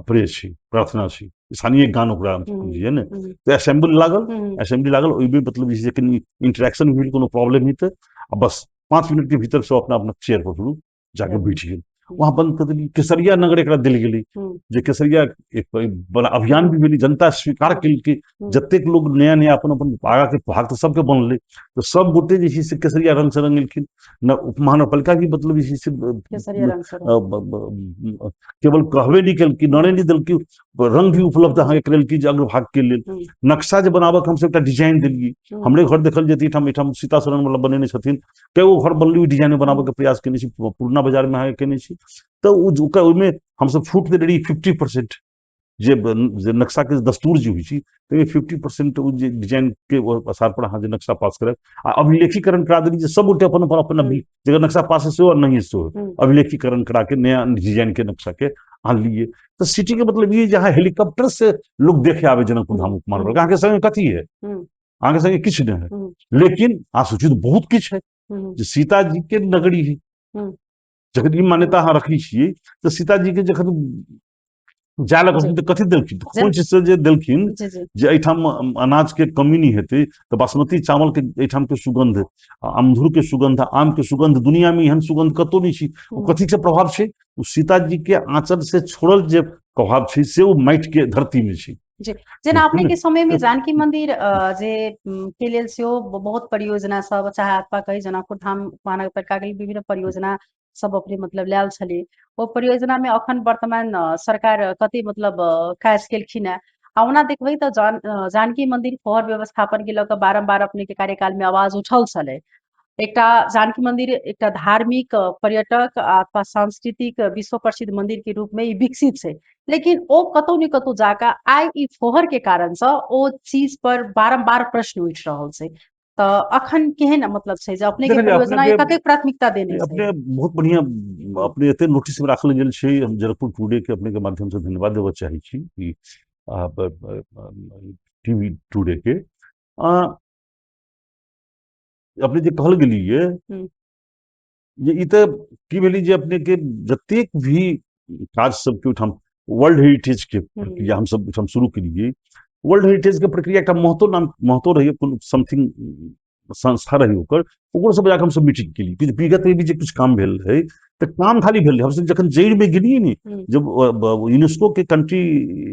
प्रे छै, प्रार्थना छै, स्थानीय गान ओकरा बुझिए ने। तऽ असेंबली लागल, असेंबली लागल, ओहिमे मतलब जे छै कनि इंटरेक्शन भेल, कोनो प्रॉब्लम हेतै आ बस 5 मिनट के भीतर सब अपना अपना चेयर पर शुरू जाके बैठ गेल। वहाँ बंद कर देली। केसरिया नगर एकरा देल गेलै, जे केसरिया एक बड़ा अभियान भी भेलै, जनता स्वीकार केलकै, जतेक लोग नया नया अपन अपन आगा के भाग तऽ सबके बनलै, तऽ सब गोटे जे छै से केसरिया रंग से रंगेलखिन। न उप महानगरपालिका भी मतलब जे छै से केसरिया रंग से रंग। केवल कहबे नहि केलकै, नरे नहि देलकै, रंग भी उपलब्ध अहाँके करेलकै जे अग्रभाग के लेल। नक्शा जे बनाबऽ के हमसब एकटा डिजाइन देलियै, हमरे घर देखल जेतै एहिठाम, एहिठाम सीता शरण वाला बनेने छथिन, कएगो घर बनलै ओहि डिजाइन बनाबऽ के प्रयास केने छी, पुरना बाजार में अहाँके केने छी। तऽ ओ ओकरा ओहिमे हमसब छूट देने रही 50%, जे जे नक्शा के दस्तूर जे होइ छै ताहिमे 50% ओ जे डिजाइन के आधार पर अहाँ जे नक्शा पास करब आ अभिलेखीकरण करा देली जे सब गोटे अपन अपन अपन अभी जकर नक्शा पास है सेहो और नहीं है सेहो अभिलेखीकरण करा के नया डिजाइन के नक्शा के अहाँ लिए। तऽ सिटी के मतलब ई जे अहाँ हेलीकॉप्टर से लोग देखे आबे जनकपुर धाम उपमहानगर, अहाँके संगे कथी है, अहाँके संगे किछु नहि है, लेकिन अहाँ सोचू तऽ बहुत किछु है जे सीता जी के नगरी है। जखन ई मान्यता अहाँ रखै छियै तऽ सीता जी के जखन जाय लए कहलखिन तऽ कथी देलखिन, कोन चीज से जे देलखिन जे एहिठाम अनाज के कमी नहि हेतै, तऽ बासमती चावल के एहिठाम के सुगंध, अमधुर के सुगंध, आम के सुगंध, दुनिया में एहन सुगंध कतौ नहि छै। ओ कथी के प्रभाव छै, ओ सीता जी के आंचल से छोड़ल जे प्रभाव छै से ओ माटि के धरती में छै। जी, जेना अपने के समय में जानकी मंदिर जे के लेल सेहो बहुत परियोजना सब, चाहे अथवा कही जनकपुर धाम महानगरपालिका के विभिन्न परियोजना सब अपने मतलब लायल छलै, ओ परियोजना में अखन वर्तमान सरकार कते मतलब काज केलखिन है। आ ओना देखबै तऽ जानकी मंदिर फोहर व्यवस्थापन के लऽ कऽ बारम्बार अपने के कार्यकाल में आवाज उठल छलै, एकटा जानकी मंदिर एकटा धार्मिक, पर्यटक अथवा सांस्कृतिक विश्व प्रसिद्ध मंदिर के रूप में ई विकसित छै, लेकिन ओ कतौ ने कतौ जाकऽ आइ ई फोहर के कारण से ओ चीज पर बारम्बार प्रश्न उठि रहल छै। तऽ अखन केहन मतलब छै जे अपने के परियोजना के कतेक प्राथमिकता देने छै? अपने बहुत बढ़िया अपने एते नोटिस में राखल गेल छै। हम जनकपुर टुडे के अपने के माध्यम से धन्यवाद देबऽ चाहै छी कि टीवी टुडे के। अपने जे कहल गेलियै जे ई तऽ की भेलै जे अपने के जतेक भी काज सबके ओहिठाम वर्ल्ड हेरिटेज के प्रक्रिया हमसब ओहिठाम शुरू केलियै। वर्ल्ड हेरिटेज के प्रक्रिया एकटा महतो नाम महतो रहै, कोनो समथिंग संस्था रहै ओकर, ओकरो सब जाकऽ हमसब मीटिंग केलियै। किछु विगत में भी जे किछु काम भेल रहै तऽ काम खाली भेल रहै। हमसब जखन जड़ि में गेलियै ने, जब यूनेस्को के कंट्री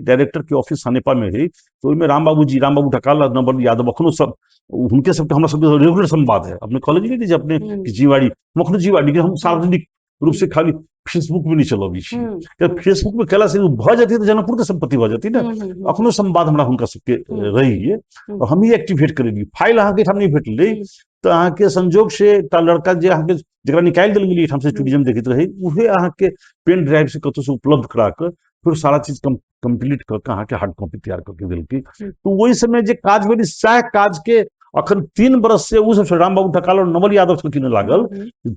डायरेक्टर के ऑफिस सानेपा में है, तऽ ओहिमे राम बाबू जी, राम बाबू ढकाल, नवल यादव, अखनो सब हुनके सबके हमरा सबके रेगुलर संवाद है। अपने कॉलेज में जे अपने जीवाड़ी, हम अखनो जीवाड़ी, लेकिन हम सार्वजनिक रूप से खाली फेसबुक में नहीं चलबै छी। फेसबुक में केला से भऽ जेतै तऽ जनकपुर के संपत्ति भऽ जेतै ने। अखनो संवाद हमरा हुनका सबके रहिए और हम ही एक्टिवेट करेलियै। फाइल अहाँके एहिठाम नहि भेटलै तऽ अहाँके संजोग से एकटा लड़का जे अहाँके जकरा निकालि देल गेलै एहिठाम से टूरिज्म देखैत रहै, उहे अहाँके पेन ड्राइव से कतौ से उपलब्ध करा कऽ फिर सारा चीज कम्प्लीट कऽ के अहाँके हार्ड कॉपी तैयार कऽ के देलकै। तऽ ओहि समय जे काज भेलै सएह काज के अखन 3 बरस से ओ सब राम बाबू ढकाल और नवल यादव छलखिन लागल,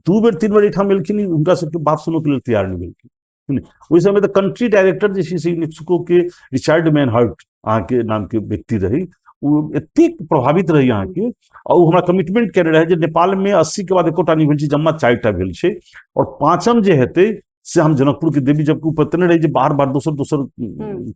2 बेर 3 बेर एहिठाम एलखिन, हुनका सबके बात सुनऽ के लेल तैयार नहि भेलखिन। ओहि समय तऽ कंट्री डायरेक्टर जे छै से यूनेस्को के रिचार्ड मैनहर्ट अहाँके नाम के व्यक्ति रही, ओ एतेक प्रभावित रही अहाँके, और ओ हमरा कमिटमेंट केने रहै जे नेपाल में 80 के बाद एकोटा नहि भेल छै, जम्मा 4टा भेल छै और 5म जे हेतै से हम जनकपुर के देवी, जबकि पता नहीं रही जे बाहर बाहर दोसर दोसर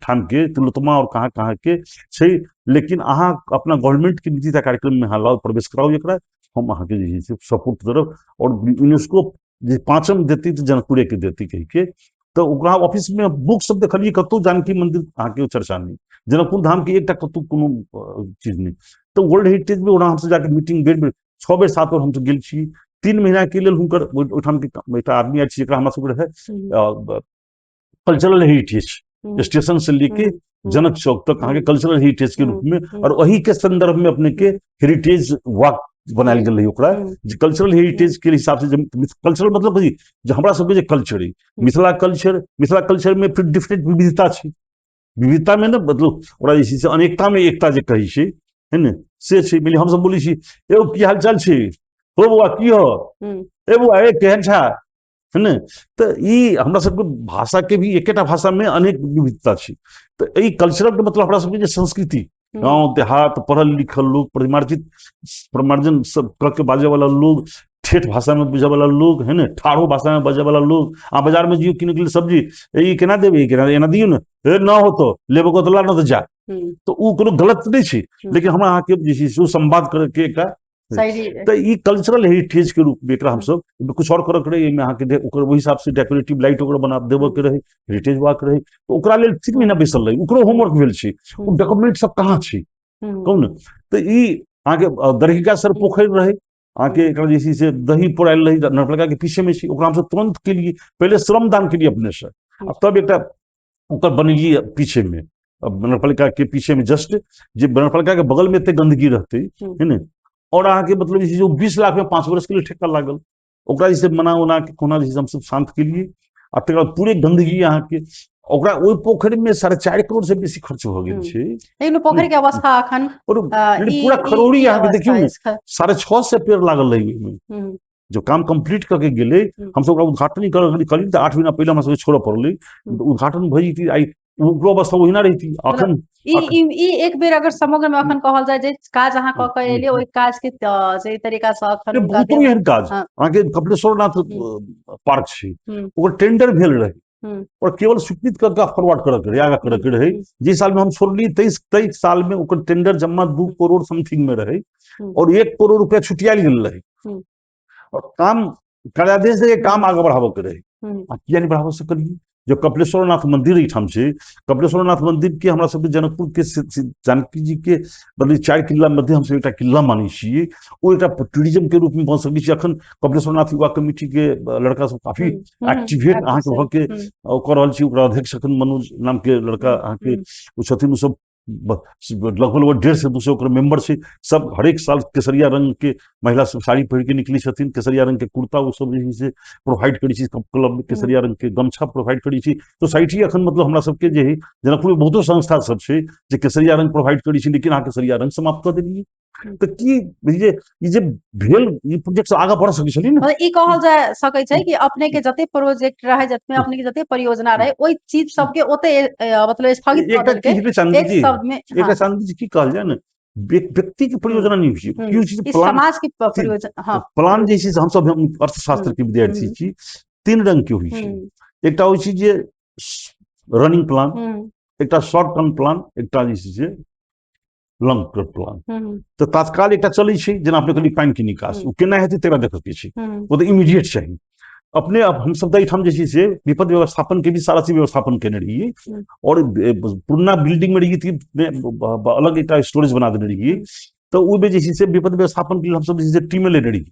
ठाम के तिलोत्तमा और कहाँ कहाँ के छै, लेकिन अहाँ अपना गवर्नमेंट के नीति कार्यक्रम में अहाँ लाउ, प्रवेश कराउ एकरा, हम अहाँके जे छै सपोर्ट करब और यूनेस्को जे 5म देती तऽ जनकपुरे के देती कहि के। तऽ ओकरा ऑफिस में बुक सब देखलियै कतौ जानकी मंदिर अहाँके चर्चा नहीं, जनकपुर धाम के एकटा कतौ कोनो चीज नहीं। तऽ वर्ल्ड हेरिटेज में ओना हमसब जाके मीटिंग बेर बेर 6 बेर 7 बेर हमसब गेल छी। 3 महीना के लेल हुनकर ओहिठाम के एकटा आदमी आयल छै जकरा हमरा सबके रहै कल्चरल हेरिटेज, स्टेशन से लेके जनक चौक तक अहाँके कल्चरल हेरिटेज के रूप में, और वही के संदर्भ में अपने के हेरिटेज वॉक बनायल गेल रहै ओकरा, जे कल्चरल हेरिटेज के हिसाब से, कल्चरल मतलब कथी जे हमरा सबके जे कल्चर है, मिथिला कल्चर, मिथिला कल्चर में फिर डिफरेंट विविधता छै, विविधता में ने मतलब ओकरा जे छै से अनेकता में एकता जे कहै छै है ने, से छै। मानि लिअ हमसब बोलै छी एगो की हालचाल छै, हो बौआ की हो, ए बौआ ए केहन छा, है ने। तऽ ई हमरा सबके भाषा के भी एकेटा भाषा में अनेक विविधता छै। तऽ एहि कल्चरल के मतलब हमरा सबके जे संस्कृति, गाँव देहात पढ़ल लिखल लोग, परिमार्जित परिमार्जन सब कऽ के बाजै वाला लोग, ठेठ भाषा में बुझे वाला लोग है ने, ठाढ़ो भाषा में बजे वाला लोग। आ बाजार में जियो किने के लिए सब्जी, ए ई केना देबै, ई केना एना दियौ ने, ए न होतो लेबो को तो ला न तो जा, तऽ ओ कोनो गलत नहि छै, लेकिन हमरा अहाँके जे छै से ओ संवाद करे के एकटा तऽ ई कल्चरल हेरिटेज के रूप में एकरा हमसब कुछ और करऽ के रहै। एहिमे अहाँके ओकर ओहि हिसाब से डेकोरेटिव लाइट ओकरा बना देबऽ के रहै, हेरिटेज वॉक रहै, तऽ ओकरा लेल 3 महीना बैसल रही, ओकरो होमवर्क भेल छै, ओ डॉक्यूमेंट सब कहाँ छै कहू ने। तऽ ई अहाँके दरहिका सर पोखरि रहै अहाँके, एकरा जे छै से दही पोरायल रहै नरपलका के पीछे में छै, ओकरा हमसब तुरंत केलियै, पहिले श्रमदान केलियै अपने से, आ तब एकटा ओकर बनेलियै पीछे में, नगरपालिका के पीछे में जस्ट जे नगरपालिका के बगल में एते गंदगी रहते है ने, और अहाँके मतलब जे छै 20 लाख में 5 वर्ष के लिए ठेका लागल, ओकरा जे छै मना उना के कोना जे छै हमसब शांत केलियै, आ तकर बाद पूरे गंदगी अहाँके ओकरा ओहि पोखरि में 4.5 करोड़ से बेसी खर्च भऽ गेल छै। लेकिन पोखरि के अवस्था अखन पूरा खरोड़ी अहाँके देखियौ ने, 650 पेड़ लागल रहै ओहिमे, जो काम कंप्लीट करके गेलै, हमसब ओकरा उद्घाटन करऽ कहलियै तऽ 8 महीना पहिले हमरा सबके छोड़ऽ पड़लै, उद्घाटन भऽ जैती आइ ओकरो अवस्था ओहिना रहिती। अखन ई एक बेर अगर समग्र में अखन कहल जाय जे काज अहाँ कऽ के एलियै, ओहि काज के जे तरीका से अखन बहुतो एहन काज अहाँके कपिलेश्वर नाथ पार्क छै, ओकर टेंडर भेल रहै और केवल स्वीकृत करके फॉरवर्ड करऽ के रहै, आगाँ करऽ के रहै। जे साल में हम छोड़लियै 23 साल में ओकर टेंडर जमा 2 करोड़ समथिंग में रहै और 1 करोड़ रुपया छुटियाल गेल रहै, और काम कार्यादेश दे काम आगे बढ़ाबऽ के रहै, आ किया नहि बढ़ाबऽ सकलियै। जो कपिलेश्वर नाथ मंदिर एहिठाम छै, कपिलेश्वर नाथ मंदिर के हमरा सबके जनकपुर के जानकी जी के बदले 4 किला मध्य हमसब एकटा किला मानै छियै, ओ एकटा टूरिज्म के रूप में बन सकै छै। अखन कपिलेश्वर नाथ युवा कमिटी के लड़का सब काफी एक्टिवेट अहाँके भऽ के कऽ रहल छी, ओकरा अध्यक्ष अखन मनोज नाम के लड़का अहाँके ओ छथिन, ओ सब लगभग लगभग 150 200 ओकर मेंबर छै। सब हरेक साल केसरिया रंग के महिला सब साड़ी पहिर के निकलै छथिन, केसरिया रंग के कुर्ता ओ सब जे छै से प्रोवाइड करै छै क्लब में, केसरिया रंग के गमछा प्रोवाइड करै छै। सोसाइटी अखन मतलब हमरा सबके जे है जनकपुर में बहुतो संस्था सब छै जे केसरिया रंग प्रोवाइड करै छै, लेकिन अहाँ केसरिया रंग समाप्त कऽ देलियै। तऽ की जे ई जे भेल ई प्रोजेक्ट आगाँ बढ़ सकै छलै ने। मतलब ई कहल जा सकै छै कि अपने के जते प्रोजेक्ट रहे, जते अपने के जते परियोजना रहे, ओहि चीज सबके ओते मतलब स्थगित कऽ एकटा देलकै। की हेतै चांदनी एक जी, शब्द में, एकटा हाँ। चांदनी जी की कहल जाय ने, व्यक्ति के परियोजना नहीं होइ छै, केओ चीज ई प्लान, समाज के परियोजना, हाँ। प्लान जे छै से हमसब हम अर्थशास्त्र के विद्यार्थी छी, 3 रंग के होइ छै। एकटा होइ छै जे रनिंग प्लान, एकटा शॉर्ट टर्म प्लान, एकटा जे छै से लॉन्ग टर्म प्लान। तऽ तात्काल एकटा चलै छै, जेना अपने कहलियै पानि के निकास, ओ केना हेतै तकरा देखऽ के छै, ओ तऽ इमीडिएट चाही। अपने अब हमसब तऽ एहिठाम जे छै से विपद व्यवस्थापन के भी सारा चीज व्यवस्थापन केने रहियै, और पुरना बिल्डिंग में रहियै तऽ अलग एकटा स्टोरेज बना देने रहियै, तऽ ओहिमे जे छै से विपद व्यवस्थापन के लेल हमसब जे छै से टीमे लेने रहियै,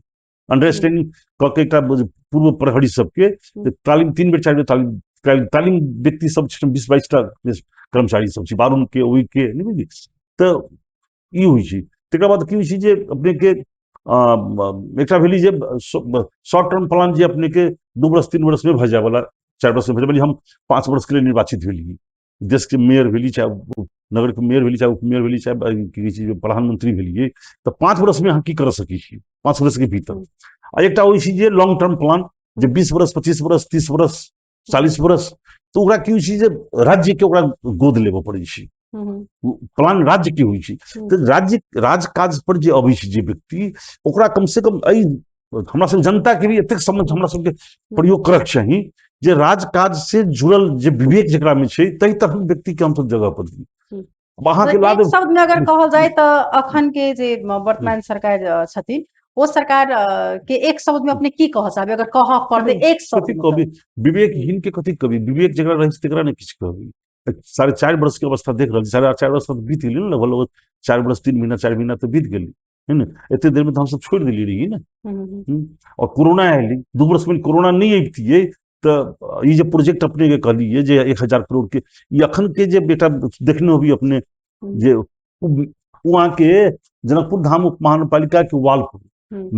अंडरस्टैंडिंग कऽ के एकटा पूर्व प्रहरी सबके तालीम 3 बेर 4 बेर तालीम व्यक्ति सब छै, 20-22 टा कर्मचारी सब छै, बारूण के ओहि के, नहि बुझलियै? तऽ ई होइ छै। तकर बाद की होइ छै जे अपने के, एकटा भेलै जे शॉर्ट टर्म प्लान जे अपने के 2 वर्ष 3 वर्ष में भऽ जाय वाला, 4 वर्ष में भऽ जाय वाला। हम 5 वर्ष के लिए निर्वाचित भेलियै, देश के मेयर भेली, चाहे नगर के मेयर भेली, चाहे उपमेयर भेली, चाहे की कहै छै प्रधानमंत्री भेलियै, तऽ 5 वर्ष में अहाँ की कर सकै छी 5 वर्ष के भीतर। आ एकटा होइ छै जे लॉन्ग टर्म प्लान, जे 20 वर्ष 25 वर्ष 30 वर्ष 40 वर्ष, तऽ ओकरा की होइ छै जे राज्य के ओकरा गोद लेबऽ पड़ै छै, प्लान राज्य के होइ छै। तऽ राज्य राजकाज पर जे अबै छै जे व्यक्ति, ओकरा कम से कम एहि हमरा सब जनता के भी एतेक समझ हमरा सबके प्रयोग करक चाही जे राजकाज से जुड़ल जे विवेक जकरा में छै ताहि तरहक व्यक्ति के हमसब जगह पर दी। अब अहाँ के एक लाद शब्द में अगर कहल जाय तऽ अखन के जे वर्तमान सरकार छथिन ओ सरकार के एक शब्द में अपने की कह चाहबै, अगर कहऽ पड़तै एक शब्द कथी में? कहबै? विवेकहीन के कथी कहबै? विवेक जकरा रहै छै तकरा ने किछु कहबै। 4.5 वर्ष के अवस्था देख रहल छी, 4.5 वर्ष तऽ बीत गेलै ने, लगभग लगभग 4 वर्ष 3 महीना 4 महीना तऽ बीत गेलै, है ने? एते देर में तऽ हमसब छोड़ि देलियै रहियै ने। और कोरोना आयल, 2 वर्ष में कोरोना नहि अबितियै तऽ ई जे प्रोजेक्ट अपने के कहलियै जे 1000 करोड़ के, ई अखन के जे बेटा देखने होबी अपने जे ओ अहाँके जनकपुर धाम उप महानगरपालिका के वाल पर,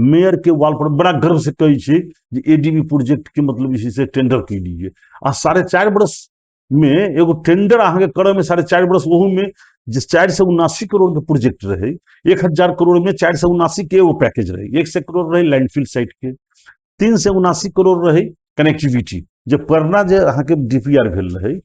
मेयर के वाल पर बड़ा गर्व से कहै छै जे एडीबी प्रोजेक्ट के मतलब जे छै से टेंडर केलियै। आ 4.5 वर्ष में एगो टेंडर अहाँके करऽ में 4.5 वर्ष, ओहू में जे 479 करोड़ के प्रोजेक्ट रहे, 1000 करोड़ में 479 के एगो पैकेज रहे, 100 करोड़ रहे लैंडफिल साइट के, 379 करोड़ रहे कनेक्टिविटी, जे परना जे अहाँके डीपीआर भेल रहे,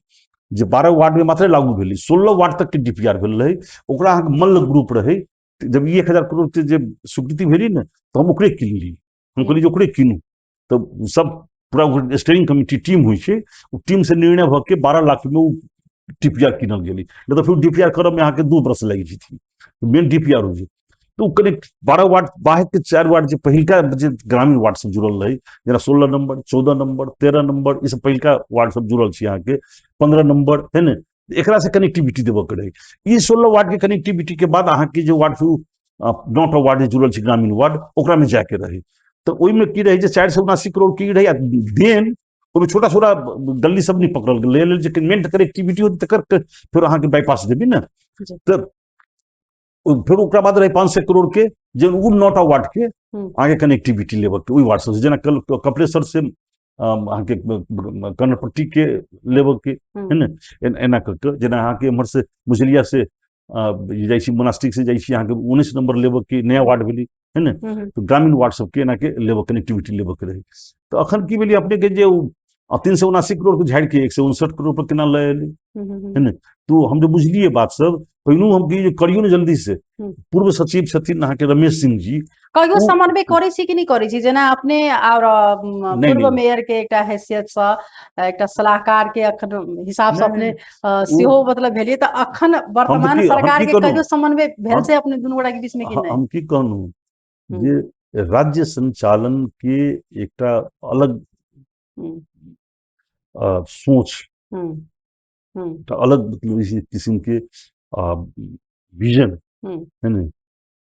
जे 12 वार्ड में मात्र लागू भेलै, 16 वार्ड तक के डीपीआर भेल रहे, ओकरा अहाँके मल्ल ग्रुप रहे। जब ई 1000 करोड़ के जे स्वीकृति भेली ने, तऽ हम ओकरे किनली, हम कहलियै जे ओकरे कीनू, तऽ सब पूरा ओकर स्टीयरिंग कमिटी टीम होइ छै, ओ टीम से निर्णय भऽ के 12 लाख में ओ डीपीआर कीनल गेलै, नहि तऽ फेर डीपीआर करऽ में अहाँके 2 वर्ष लागि जेतै, मेन डीपीआर होइ छै। तऽ ओ कनेक्ट 12 वार्ड बाहर के 4 वार्ड जे पहिलका जे ग्रामीण वार्ड सब जुड़ल रहै, जेना 16 नंबर 14 नंबर 13 नंबर, ई सब पहिलका वार्ड सब जुड़ल छै अहाँके, 15 नंबर है ने, एकरा से कनेक्टिविटी देबऽ के रहै। ई 16 वार्ड के कनेक्टिविटी के बाद अहाँके जे वार्ड से 9 टा वार्ड जे जुड़ल छै ग्रामीण वार्ड, ओकरा में जाके रहै। तऽ ओहिमे की रहै जे 479 करोड़ की रहै, आ देन ओहिमे छोटा छोटा गली सब नहि पकड़ल गेलै, लेल जे मेन कनेक्टिविटी होतै तकर फेर अहाँके बाईपास देबी ने। तऽ फेर ओकरा बाद रहै 500 करोड़ के जे ओ 9 टा वार्ड के अहाँके कनेक्टिविटी लेबऽ के ओहि वार्ड सबसँ, जेना कपिलेश्वर से अहाँके कनपट्टी के लेबऽ के है ने, एना कऽ कऽ, जेना अहाँके एम्हर से मुजलिया से जाइ छी मोनास्टिक से जाइ छी अहाँके 19 नंबर लेबऽ के नया वार्ड भेलै है ने, तऽ ग्रामीण वार्ड सबके एना के लेबऽ कनेक्टिविटी लेबऽ के रहै। तऽ अखन की भेलै अपने के जे ओ 379 करोड़ के झाड़ि के 159 करोड़ पर केना लऽ एलै है ने। तो हम जे बुझलियै बात सब, पहिनू हम की जे करियौ ने जल्दी से। पूर्व सचिव छथिन अहाँके रमेश सिंह जी, कहियो समन्वय करै छी कि नहि करै छी? जेना अपने आओर पूर्व मेयर के एकटा हैसियत सँ एकटा सलाहकार के अखन हिसाब से अपने सेहो मतलब भेलियै, तऽ अखन वर्तमान सरकार के कहियो समन्वय भेल छै अपने दुनू गोटा के बीच में कि नहि? हम की कहलहुँ जे राज्य संचालन के एकटा अलग सोच, एकटा अलग मतलब इसी किस्म के विजन है ने,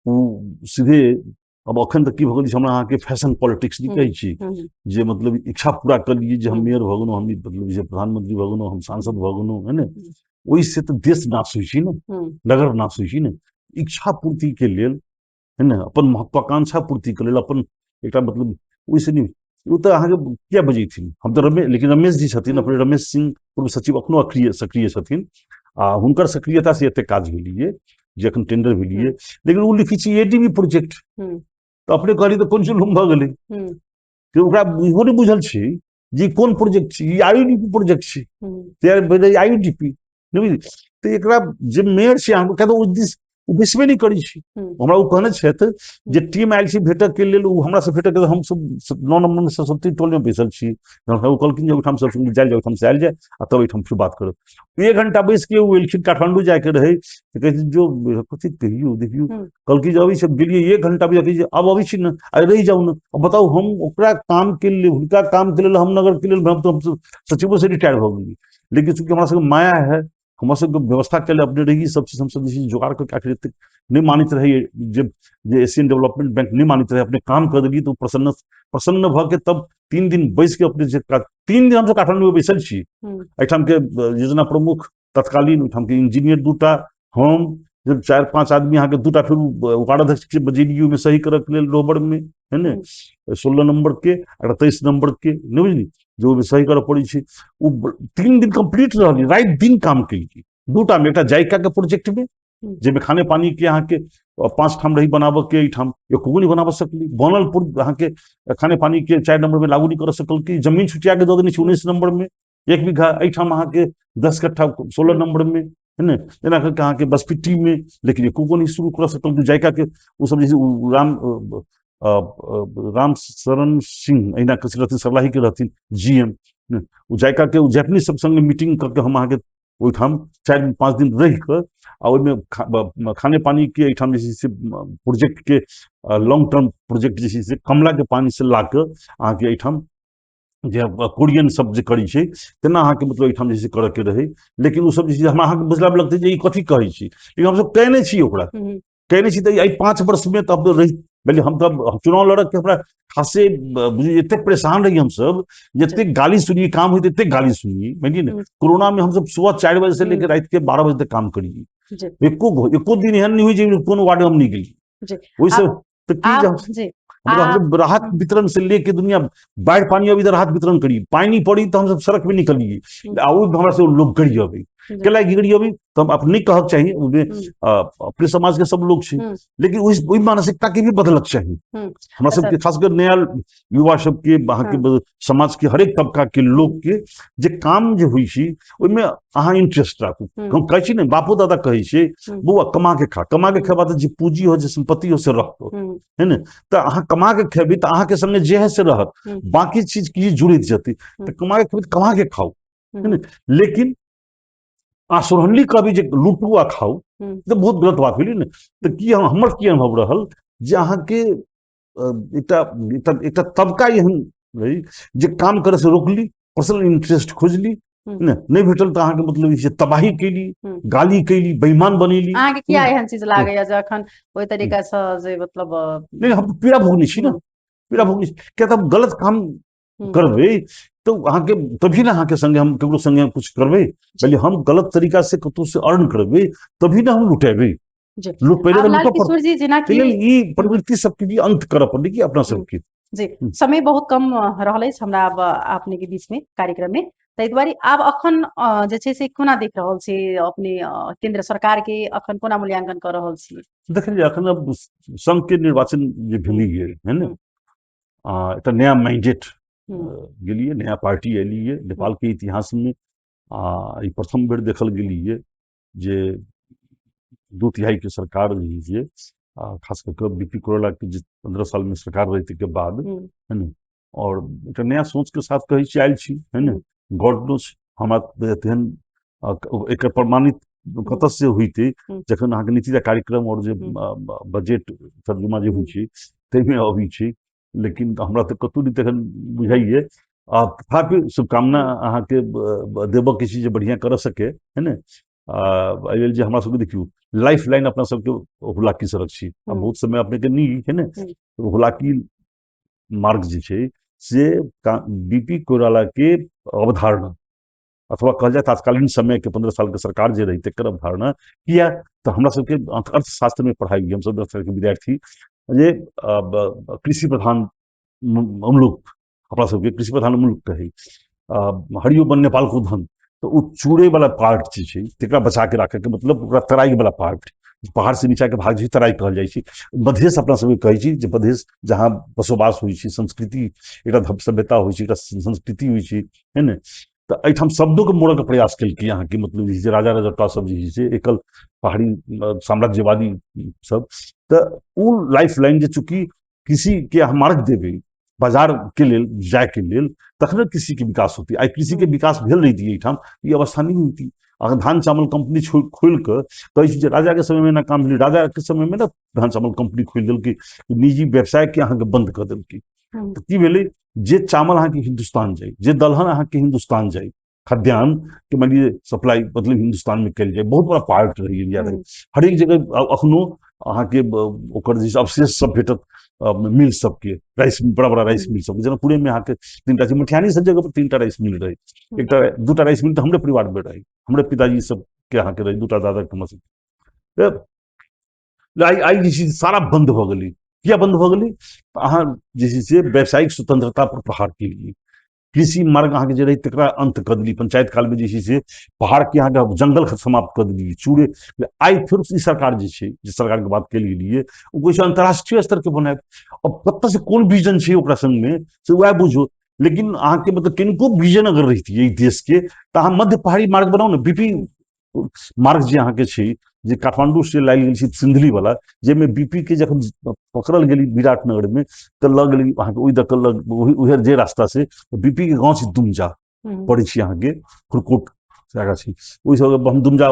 ओ सीधे अब अखन तक की भऽ गेल छै हमरा अहाँके फैशन पॉलिटिक्स नहि कहै छी जे मतलब इच्छा पूरा कर लिए जे हम मेयर भऽ गेलहुँ, हम मतलब जे प्रधानमंत्री भऽ गेलहुँ, हम सांसद भऽ गेलहुँ, है ने। ओहिसँ तऽ देश नाश होइ छै ने, नगर नाश होइ छै ने। इच्छा पूर्तिके लेल है ने, अपन महत्वाकांक्षा पूर्तिके लेल अपन एकटा मतलब ओहिसँ नहि। ओ तऽ अहाँके किया बजैथिन, हम तऽ रमेश, लेकिन रमेश जी छथिन अपने, रमेश सिंह पूर्व सचिव अखनो सक्रिय छथिन आ हुनकर सक्रियता से एते काज भेलिए जे एखन टेंडर भेलिए। लेकिन ओ लिखै छी एडीबी प्रोजेक्ट, तऽ अपने कहली तऽ कोन जुलुम भऽ गेलै कि ओकरा इहो नहि बुझल छै जे कोन प्रोजेक्ट छै, ई आईयूडीपी प्रोजेक्ट छै, तैयार भेलै आईयूडीपी नहि बुझली। तऽ एकरा जे मेयर छै अहाँके कहै ओहि दिस ओ बैसबे नहि करै छै। हमरा ओ कहने छथि जे टीम आयल छै भेटऽ के लेल, ओ हमरा से भेटऽ के, हमसब 9 नम्बर में सरस्वती टोल में बैसल छी। ओ कहलखिन जे ओहिठाम सब जायल जाय, ओहिठाम से आयल जाय आ तब एहिठाम फेर बात करब। 1 घंटा बैस के ओ एलखिन, काठमांडू जायके रहै तऽ कहै जो कथी कहियौ देखियौ, कहलखिन जे अबै छै, गेलियै 1 घंटा बजे, कहै आब अबै छी ने, आइ रहि जाउ ने। अब बताउ हम ओकरा काम के लेल, हुनका काम के लेल, हम नगर के लेल, हम तऽ सचिवो से रिटायर भऽ गेलियै। लेकिन चूँकि हमरा सबके माया है, हमरा सबके व्यवस्था के लिए अपने रही, सब चीज हमसब जे छै जोगाड़ कऽ आखिर एतेक नहि मानैत रहै जे जे एशियन डेवलपमेंट बैंक नहि मानैत रहै, अपने काम कऽ देलियै तऽ ओ प्रसन्न प्रसन्न भऽ के तब 3 दिन बैस के अपने जे 3 दिन हमसब काठमांडू में बैसल छी। एहिठाम के योजना प्रमुख तत्कालीन, ओहिठाम के इंजीनियर दूटा, हम जब 4-5 आदमी अहाँके दूटा, फिर वार्ड अध्यक्ष के बजेलियै ओहिमे सही करऽ के लेल रोबर में है ने, 16 नंबर के आ 23 नंबर के, नहि बुझली जे ओहिमे सही करऽ पड़ै छै। ओ 3 दिन कम्प्लीट रहलै, राति दिन काम केलियै दूटा में, एकटा जायका के प्रोजेक्ट में जाहिमे खाने पानी के अहाँके 5 ठाम रही बनाबऽ के, एहिठाम एको नहि बनाबऽ सकली, बनल अहाँके खाने पानी के 4 नंबर में लागू नहि करऽ सकल, की जमीन छुटिया के दऽ देने छै 19 नंबर में 1 बीघा, एहिठाम अहाँके 10 कट्ठा 16 नंबर में है ने, जेना करके अहाँके बसपिट्टी में, लेकिन एको गो नहि शुरू कऽ सकल जायका के। ओ सब जे राम राम शरण सिंह एहिना के रहथिन, सरलाही के रहथिन जी एम, ओ जायका के जैपनीज सब संगे मीटिंग करके हम अहाँके ओहिठाम 4-5 दिन रहि कऽ आ ओहिमे खाने पानी के एहिठाम जे छै से प्रोजेक्ट के लॉन्ग टर्म प्रोजेक्ट जे छै से कमला के पानी से ला कऽ अहाँके एहिठाम जे कोरियन सब जे करै छै तेना अहाँके मतलब एहिठाम जे छै करऽ के रहै। लेकिन ओ सब जे छै हमरा अहाँके बुझला लगतै जे ई कथी कहै छी, लेकिन हमसब कयने छी ओकरा, कयने छी तऽ एहि 5 वर्षमे तऽ अब रहि भेलै। हम तऽ चुनाव लड़क के हमरा खासे बुझियौ एतेक परेशान रही हमसब, जतेक गाली सुनिए काम होइत एतेक गाली सुनिए, बुझलियै ने। कोरोना में हमसब सुबह 4 बजे से लेकर राति के 12 बजे तक काम करिए, एको दिन एहन नहीं हुई जे कोनो वार्ड में हम नहीं गेलिए। ओहिसँ तऽ की मतलब राहत वितरण से लेके दुनिया बाढ़ि पानी अभी राहत वितरण करी, पानी पड़ी तो हम सब सड़क पे निकलिए आ हमरा से लोग गड़ी अबै केला गड़ी अबै तऽ हम अपने कहक चाही अपने समाज के सब लोग छै, लेकिन ओहि मानसिकता के भी बदलक चाही हमरा सबके, खासकर नया युवा सबके, अहाँके समाज के हरेक तबका के लोग के जे काम जे होइ छै ओहिमे अहाँ इंटरेस्ट राखू। हम कहै छी ने, बापो दादा कहै छै बौआ कमा के खा, कमा के खेबा तऽ जे पूंजी हो जे संपत्ति हो से रहतो है ने। तऽ अहाँ कमा के खेबै तऽ अहाँके संगे जे है से रहत, बाकी चीज की जुड़ैत जेतै। तऽ कमा के खेबै तऽ कमा के खाउ है ने। लेकिन आ सोरहन्नी कहबी जे लूटू आ खाउ तऽ बहुत गलत बात भेलै ने। तऽ की हमर की अनुभव रहल जे अहाँके एकटा एकटा एकटा तबका एहन रही जे काम करे से रोकली, पर्सनल इंटरेस्ट खोजली ने, नहि भेटल तऽ अहाँके मतलब जे तबाही केली, गाली केली, बेईमान बनेली। अहाँके किया एहन चीज लागैया जे अखन ओहि तरीका से जे मतलब नहि, हम पीड़ा भोगने छी ने, पीड़ा भोगने छी किया तऽ हम गलत काम करबै तऽ अहाँके तभी ने अहाँके संगे हम ककरो संगे कुछ करबै। पहिले हम गलत तरीका से कतहु से अर्न करबै तभी ने हम लुटेबै। लूट पहिले लाल किशोर जी जेना कि ई प्रवृत्ति सबके भी अंत करऽ पड़लै कि अपना सबके। जी, समय बहुत कम रहल अछि हमरा आब अपने के बीच में कार्यक्रम में, ताहि दुआरे आब अखन जे छै से कोना देख रहल छी अपने केंद्र सरकार के, अखन कोना मूल्यांकन कऽ रहल छी? देखलियै अखन अब संघ के निर्वाचन जे भेलियै है ने, एकटा नया मैंडेट गेलियै, नया पार्टी एलियै नेपाल के इतिहास में। ई प्रथम बेर देखल गेलियै जे 2/3 के सरकार जे खास कऽ बी पी कोइराला के जे 15 साल में सरकार रहै के बाद है ने, और एकटा नया सोच के साथ कहै छी आयल छी है ने। गॉड नोज हमरा तेहन एकर प्रमाणित कतऽ से होइतै जखन अहाँके नीति कार्यक्रम और जे बजट तर्जुमा जे होइ छै ताहिमे अबै छै, लेकिन हमरा तऽ कतहु नहि तखन बुझाइए। आ तथापि शुभकामना अहाँके देबऽ के छै जे बढ़िआँ करऽ सके है ने। एहि लेल जे हमरा सबके देखियौ लाइफ लाइन अपना सबके हुलाकी सड़क छी, आ बहुत समय अपनेके नहि है ने। हुलाकी मार्ग जे छै से बी पी कोइराला के अवधारणा अथवा कहल जाय तात्कालीन समय के 15 साल के सरकार जे रही तकर अवधारणा। किया तऽ हमरा सबके अर्थशास्त्र में पढ़ाई हमसब अर्थशास्त्र के विद्यार्थी जे कृषि प्रधान मुल्क, अपना सबके कृषि प्रधान मुल्क कहै, हरियो बन नेपाल को धन, तऽ ओ चूड़े वाला पार्ट जे छै तकरा बचा के राखै के मतलब ओकरा तराई वाला पार्ट, पहाड़ से नीचा के भाग जे तराई कहल जाइ छै। मधेश अपना सबके कहै छी जे मधेश जहाँ बसोबास होइ छै, संस्कृति एकटा सभ्यता होइ छै, एकटा संस्कृति होइ छै, है ने। तऽ एहिठाम शब्दोके मोड़ऽके प्रयास केलकै अहाँके, मतलब जे छै राजा रजौटा सब जे छै से एकल पहाड़ी साम्राज्यवादी सब, तऽ ओ लाइफ लाइन जे चूँकि कृषिके अहाँ मार्ग देबै बाजार के लेल जायके लेल, तखने कृषिके विकास होती। आइ कृषिके विकास भेल रहिती एहिठाम, ई अवस्था नहि होती। अगर धान चावल कंपनी खोलि कऽ कहै छी जे राजाके समयमे एना काम भेलै, राजाके समयमे ने धान चावल कंपनी खोलि देलकै, निजी व्यवसायके अहाँके बंद कऽ देलकै। तऽ की भेलै, जे चावल अहाँके हिन्दुस्तान जाइ, जे दलहन अहाँके हिन्दुस्तान जाइ, खाद्यान्न के मानि लिअ सप्लाई मतलब हिन्दुस्तान में कयल जाय, बहुत बड़ा पार्ट रही एरिया रही, हरेक जगह अखनो अहाँके ओकर जे अवशेष सब भेटत मिल सबके, राइस बड़ा बड़ा राइस मिल सबके। जनकपुरे में अहाँके 3टा छै, मटिहानी सब जगह पर 3टा राइस मिल रहे, एकटा 2टा राइस मिल तऽ हमरे परिवार में रहे, हमरे पिताजी सबके अहाँके रहे, 2टा दादा के हमर सबके। तऽ आइ आइ जे छै सारा बंद भऽ गेलै। किया बंद भऽ गेलै? तऽ अहाँ जे छै से व्यावसायिक स्वतंत्रता पर प्रहार केलियै, कृषि मार्ग अहाँके जे रहै तकरा अंत कऽ देलियै, पंचायत कालमे जे छै से पहाड़के अहाँके जंगल समाप्त कऽ देलियै, चूड़े। आइ फेर ई सरकार जे छै, जे सरकारके बात कयल गेलियै, ओ कहै छै अंतर्राष्ट्रीय स्तरके बनायब। अब कतऽसँ कोन विजन छै ओकरा संगमे से वएह बुझू। लेकिन अहाँके मतलब किनको विजन अगर रहितियै एहि देशके, तऽ अहाँ मध्य पहाड़ी मार्ग बनाउ ने, बीपी मार्ग जे अहाँके छै, जे काठमांडू से लायल गेल छै सिंधली वाला, जाहिमे बीपी के जखन पकड़ल गेली विराटनगर में तऽ लऽ गेली अहाँके ओहि दऽ कऽ लग उहे जे रास्ता से बीपी के गाँव छै दुमजा पड़ै छै अहाँके खुरकोट से आगाँ छै, ओहि सब हम दुमजा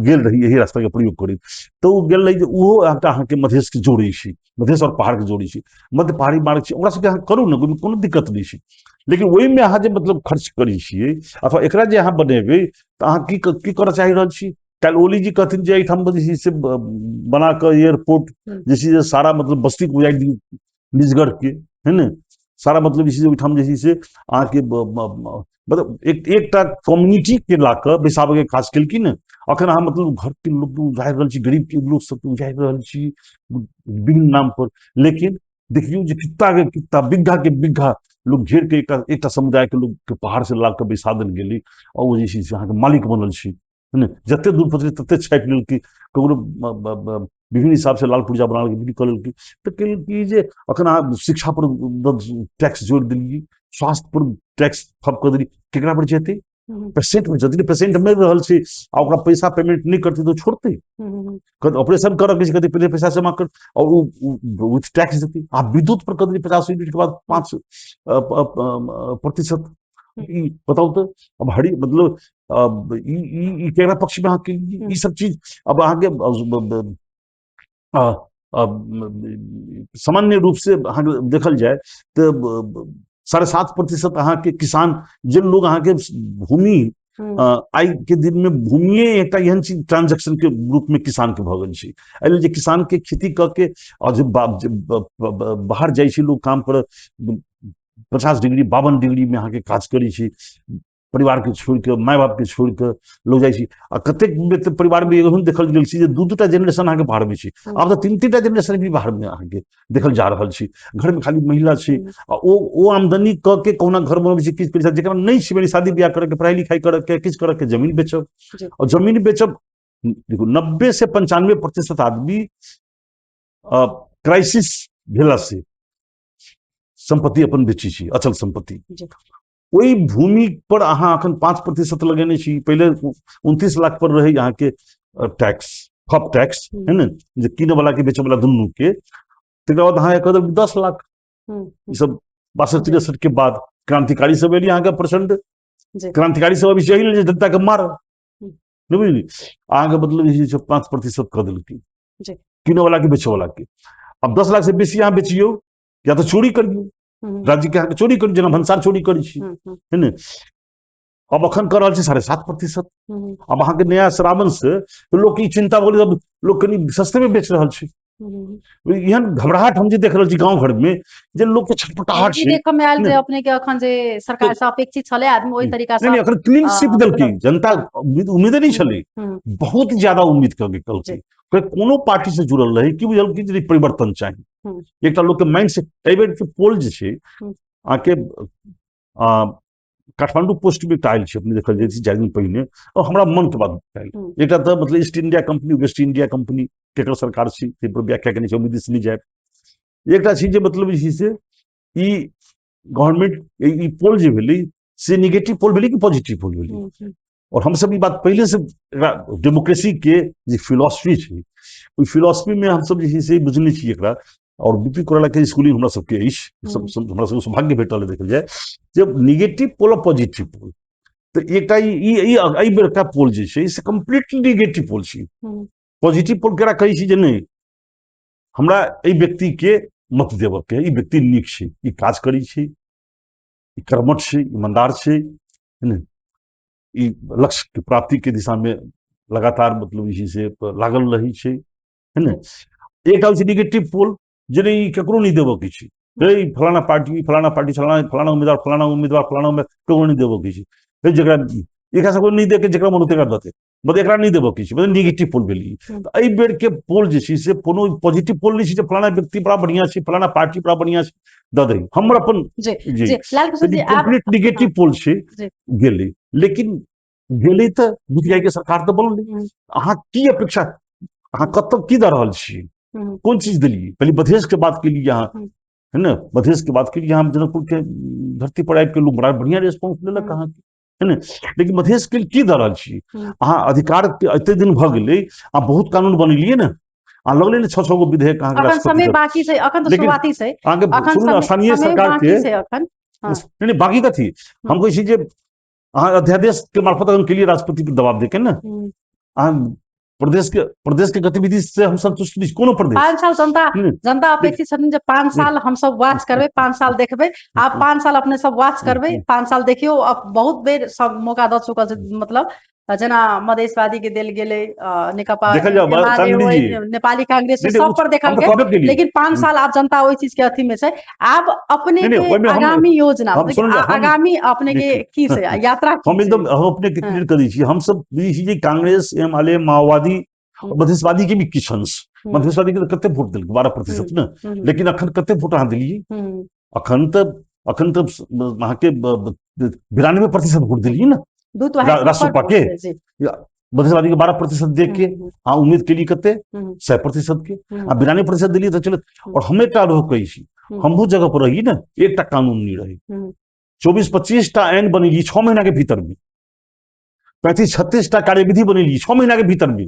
गेल रही एहि रास्ता के प्रयोग करैत, तऽ ओ गेल रही जे ओहो एकटा अहाँके मधेश के जोड़ै छै, मधेश आओर पहाड़ के जोड़ै छै, मध्य पहाड़ी मार्ग छै, ओकरा सबके अहाँ करू ने, ओहिमे कोनो दिक्कत नहि छै। लेकिन ओहिमे अहाँ जे मतलब खर्च करै छियै अथवा एकरा जे अहाँ बनेबै, तऽ अहाँ की की करऽ चाहि रहल छी? काल्हि ओली जी कहथिन जे एहिठाम जे छै से बना कऽ एयरपोर्ट जे छै से सारा मतलब बस्ती के उजाड़ि दियौ निजगढ़ के, है ने, सारा मतलब जे छै से ओहिठाम जे छै से अहाँके मतलब एक एकटा कम्युनिटी के ला कऽ बैसाबऽ के काज केलखिन ने। अखन अहाँ मतलब घर के लोक के उजाड़ि रहल छी, गरीब के लोक सबके उजाड़ि रहल छी विभिन्न नाम पर, लेकिन देखियौ जे कित्ता के कित्ता, बीघा के बीघा लोग घेर के एकटा एकटा समुदाय के लोग के पहाड़ से ला कऽ बैसा देल गेलै, आ ओ जे छै से अहाँके मालिक बनल छै, है ने। जते दूर पसरै तते छापि लेलकै, ककरो विभिन्न हिसाब से लाल पुर्जा बना लेलकै, विभिन्न कऽ लेलकै। तऽ केलकै जे अखन अहाँ शिक्षा पर टैक्स जोड़ि देलियै, स्वास्थ्य पर टैक्स थप कऽ देलियै, केकरा पर जेतै? पेशेंट में जतनी पेशेंट मरि रहल छै आ ओकरा पैसा पेमेंट नहि करतै तऽ ओ छोड़तै? ऑपरेशन करऽ के छै, कहतै पहिले पैसा जमा कर, और ओ विथ टैक्स देतै। आ विद्युत पर कऽ देलियै 50 यूनिट के बाद 5%। ई बताउ तऽ अब हरी मतलब अब ई ई ई केकरा पक्ष में अहाँके ई सब चीज? अब अहाँके सामान्य रूप से अहाँके देखल जाय तऽ 7.5% अहाँके किसान जे लोग अहाँके भूमि आइ के दिन में भूमिये एकटा एहन चीज ट्रांजेक्शन के रूप में किसान के भऽ गेल छै। एहि लेल जे किसान के खेती कऽ के और जे बाहर जाइ छै लोग काम करऽ, 50 डिग्री 52 डिग्री में अहाँके काज करै छै, परिवार के छोड़ि कऽ, माय बाप के छोड़ि कऽ लोग जाइ छै। आ कतेक परिवार में एहन देखल गेल छै जे 2-2टा जेनरेशन अहाँके बाहर में छै, आब तऽ 3-3टा जेनरेशन भी बाहर में अहाँके देखल जा रहल छै। घर में खाली महिला छै आ ओ आमदनी कऽ के कहुना घर बनबै छै, किछु पैसा जकरा नहि छै, मानि शादी बियाह करऽ के, पढ़ाई लिखाई करऽ के, किछु करऽ के, जमीन बेचब। और जमीन बेचब, देखू 90 से 95% आदमी क्राइसिस भेला से संपत्ति अपन बेचै छै, अचल संपत्ति। ओहि भूमि पर अहाँ अखन 5% लगेने छी, पहिले 29 लाख पर रहै अहाँके टैक्स, खप टैक्स, है ने, जे किने वाला के बेचे वाला दुनू के, तकर बाद अहाँ कह देब 10 लाख। ई सब 62 63 के बाद क्रांतिकारी सब एली अहाँके प्रचंड क्रांतिकारी सब अभी चाही जे जनता के मार, नहि बुझली, अहाँके मतलब जे छै 5% कऽ देलकै किने वाला के बेचे वाला के। अब 10 लाख से बेसी अहाँ बेचियौ या तऽ चोरी करियौ, राज्य के अहाँके चोरी करी, जेना भंसार चोरी करै छी, है ने। अब अखन कऽ रहल छी 7.5%। अब अहाँके नया श्रावण से लोक ई चिंता भऽ गेलै, लोक कनि सस्ते में बेच रहल छै। एहन घबराहट हम जे देख रहल छी गाँव घर में जे लोक के छटपटाहट ई छै देखऽ मे आयल जे नहि। अपने के अखन जे सरकार से अपेक्षित छलै आदमी ओहि तरीका नहीं से नहीं अखन क्लीन स्वीप देलकै मतलब जनता उम्मीदे नहीं छलै बहुत ज्यादा उम्मीद कऽ के कहलकै कोई कोनो पार्टी से जुड़ल रहे की बुझल कि जे परिवर्तन चाही एकटा लोक के माइंड से एहि बेर के पोल जे छै अहाँके काठमांडू पोस्ट में एकटा आयल छै अपने देखल जाइ छै चारि दिन पहिने और हमरा मन के बात आयल एकटा तऽ मतलब East India Company West India Company केकर सरकार छै ताहि पर व्याख्या केने छै उम्मीद से नहि जायब एकटा छै जे मतलब जे छै से ई गवर्नमेंट ई पोल जे भेलै से निगेटिव पोल भेलै कि पॉजिटिव पोल भेलै और हमसब ई बात पहिले से डेमोक्रेसी के जे फिलोसफी छै ओहि फिलोसफी में हमसब जे छै से बुझने छी एकरा और बीपी कोइराला के स्कूलिंग हमरा सबके अछि सब सब हमरा सबके सौभाग्य भेटल है देखल जाय जे निगेटिव पोल और पॉजिटिव पोल तऽ एकटा ई ई एहि बेरका पोल जे छै से कम्प्लीटली निगेटिव पोल छै पॉजिटिव पोल केकरा कहै छी जे नहि हमरा एहि व्यक्ति के मत देबऽ के ई व्यक्ति नीक छै ई काज करै छै ई कर्मठ छै ईमानदार छै है ने ई लक्ष्य के प्राप्ति के दिशा में लगातार मतलब जे छै से लागल रहै छै है ने एकटा होइ छै निगेटिव पोल जे नहि ई ककरो नहि देबऽ के छै हे ई फलाना पार्टी फलाना पार्टी फलाना फलाना उम्मीदवार फलाना उम्मीदवार फलाना उम्मीदवार ककरो नहि देबऽ के छै हे जकरा एकरा सबके नहि देके जकरा मन तकरा दऽ मतलब एकरा नहि देबऽ के छै मतलब निगेटिव पोल भेल ई तऽ एहि बेर के पोल जे छै से कोनो पॉजिटिव पोल नहि छै जे फलाना व्यक्ति बड़ा बढ़िया छै फलाना पार्टी बड़ा बढ़िया छै दऽ दै हमर अपन जी जी लाल किशोर जी आब कम्प्लीट निगेटिव पोल छै गेलै लेकिन गेलै तऽ बुझिया के सरकार तऽ बनलै अहाँ की अपेक्षा अहाँ कतऽ की दऽ रहल छी कोन चीज देलियै पहिले मधेश के बात केलियै अहाँ है ने मधेश के बात केलियै अहाँ जनकपुर के धरती पर आबि के लोग बड़ा बढ़िया रेस्पॉन्स लेलक अहाँके है ने लेकिन मधेश के की दऽ रहल छी अहाँ अधिकार के एते दिन भऽ गेलै अहाँ बहुत कानून बनेलियै ने अहाँ लगलै ने छओ छओ गो विधेयक अहाँके अखन समय बाकी छै अखन तऽ शुरुआती छै अहाँके सुनू स्थानीय सरकार के अखन नहीं नहीं बाकी कथी हम कहै छी जे अहाँ अध्यादेश के मार्फत अखन केलियै राष्ट्रपति पर दबाव देके ने अहाँ प्रदेश के गतिविधि से हम संतुष्ट नहीं कोनो प्रदेश 5 साल जनता जनता अपेक्षित छथिन जे 5 साल हम सब वाच करबै 5 साल देखबै आब 5 साल अपने सब वाच करबै 5 साल देखियौ अब बहुत बेर सब मौका दऽ चुकल छै मतलब जेना मधेशवादी के देल गेलै नेकपा नेपाली कांग्रेस सब पर देखल गेल लेकिन 5 साल आब जनता ओहि चीज के अथी में छै आब अपने के आगामी योजना आगामी अपने के की छै यात्रा हम एकदम हम अपने के क्लियर करै छी हम सब जे कांग्रेस एमाले माओवादी मधेशवादी के भी किछु अंश मधेशवादी के कते वोट देलकै 12% ने लेकिन अखन कते वोट अहाँ देलियै अखन तऽ अखन तऽ अहाँके 92% वोट देलियै ने रासोपा के मधेशवादी के 12% देख के अहाँ उम्मीद केलियै कते 100% के आ 92% देलियै तऽ चलत और हम एकटा आरोप कहै छी हमहूँ जगह पर रही ने एकटा कानून नहीं रही 24-25 टा आइन बनेलियै 6 महीना के भीतर में 35-36 टा कार्यविधि बनेलियै 6 महीना के भीतर में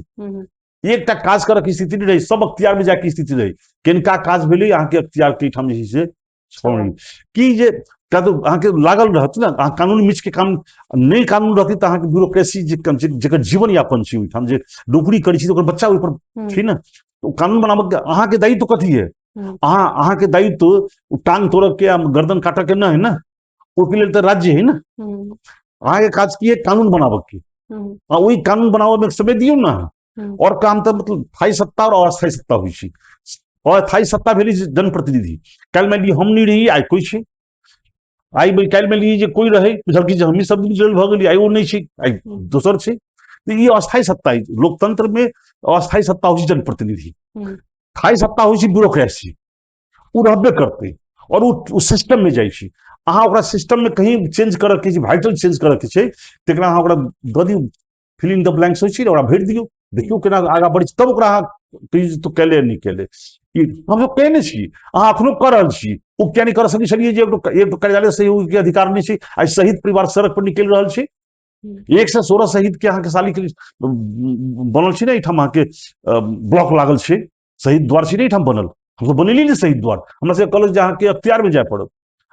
एकटा काज करऽ के स्थिति नहीं रही सब अख्तियार में जाके स्थिति रही किनका काज भेलै अहाँके अख्तियार के एहिठाम जे छै से की जे कतौ अहाँके लागल रहत ने अहाँ कानून मिच के काम नहि कानून रहतै तऽ अहाँके ब्यूरोक्रेसी जे जकर जीवन यापन छै ओहिठाम जे नौकरी करै छी तऽ ओकर बच्चा ओहिपर छै ने ओ कानून बनाबऽ अहाँके दायित्व कथी है अहाँ अहाँके दायित्व ओ टांग तोड़ऽ के आ गर्दन काटऽ के नहि है ने ओहिके लेल तऽ राज्य है ने अहाँके काज की है कानून बनाबऽ के आ ओहि कानून बनाबऽ मे समय दियौ ने और काम तऽ मतलब स्थायी सत्ता और अस्थायी सत्ता होइ छै अस्थायी सत्ता भेलै जनप्रतिनिधि काल्हि मानि लिअ हम नहि रही आइ कोइ छै आइ काल्हि मानि लिअ जे कोइ रहै बुझलखिन जे हमही सब जुड़ल भऽ गेलियै आइ ओ नहि छै आइ दोसर छै तऽ ई अस्थायी सत्ता अछि लोकतंत्र मे अस्थायी सत्ता होइ छै जनप्रतिनिधि स्थायी सत्ता होइ छै ब्यूरोक्रेसी ओ रहबे करतै और ओ सिस्टम में जाइ छै अहाँ ओकरा सिस्टम में कहीं चेंज करऽ के छै वाइटल चेंज करऽ के छै तकरा अहाँ ओकरा दऽ दियौ फिल इन the blanks होइ छै ओकरा भरि दियौ देखियौ केना आगाँ बढ़ै छै तब ओकरा अहाँ कहियौ तू कैले नहि कैले ई हमसब केने छी अहाँ अखनो कऽ रहल छी ओ किया नहि कर सकै छलियै जे एक कार्यालय सहयोगके अधिकार नहि छै आइ शहीद परिवार सड़क पर निकलि रहल छै 116 शहीद के अहाँके साली के बनल छै ने एहिठाम अहाँके ब्लॉक लागल छै शहीद द्वार छै ने एहिठाम बनल हमसब बनेलियै ने शहीद द्वार हमरा सबके कहलक जे अहाँके अख्तियारमे जाय पड़त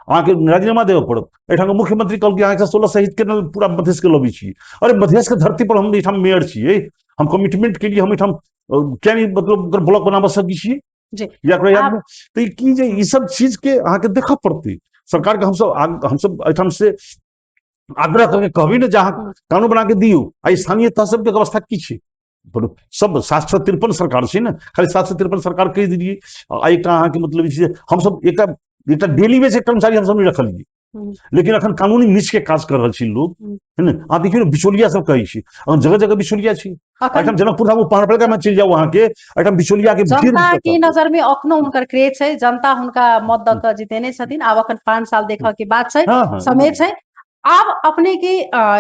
अहाँके राजीनामा देबऽ पड़त एहिठामके मुख्यमंत्री कहलकै अहाँ 116 शहीद के पूरा मधेश के लबै छी अरे मधेश के धरती पर हम एहिठाम मेयर छियै हम कमिटमेंट केलियै हम एहिठाम किया नहि मतलब ओकर ब्लॉक बनाबऽ सकै छियै या ओकरा याद तऽ की जे ई सब चीज के अहाँके देखऽ पड़तै सरकार के हमसब एहिठाम से आग्रह करके कहबी ने जे अहाँ कानून बना के दियौ आ स्थानीय तह सबके व्यवस्था की छै सब 753 सरकार छै ने, खाली 753 सरकार कहि देलियै। आ एकटा अहाँके मतलब जे छै हमसब एकटा एकटा डेली बेस कर्मचारी हमसब नहि रखलियै, लेकिन अखन कानूनी मिच के काज कर रहल छी लोग, है ने। अहाँ देखियौ ने, बिचौलिया सब कहै छी, अखन जगह जगह बिचौलिया छी। एहिठाम जनकपुर धाम उपमहानगरपालिका में चलि जाउ अहाँके, एहिठाम बिचौलिया के भीड़ जनता के नजर में अखनो हुनकर क्रेज छै, जनता हुनका मत दऽ कऽ जितेने छथिन। आब अखन 5 साल देखऽ के बात छै, समय छै। आब अपने के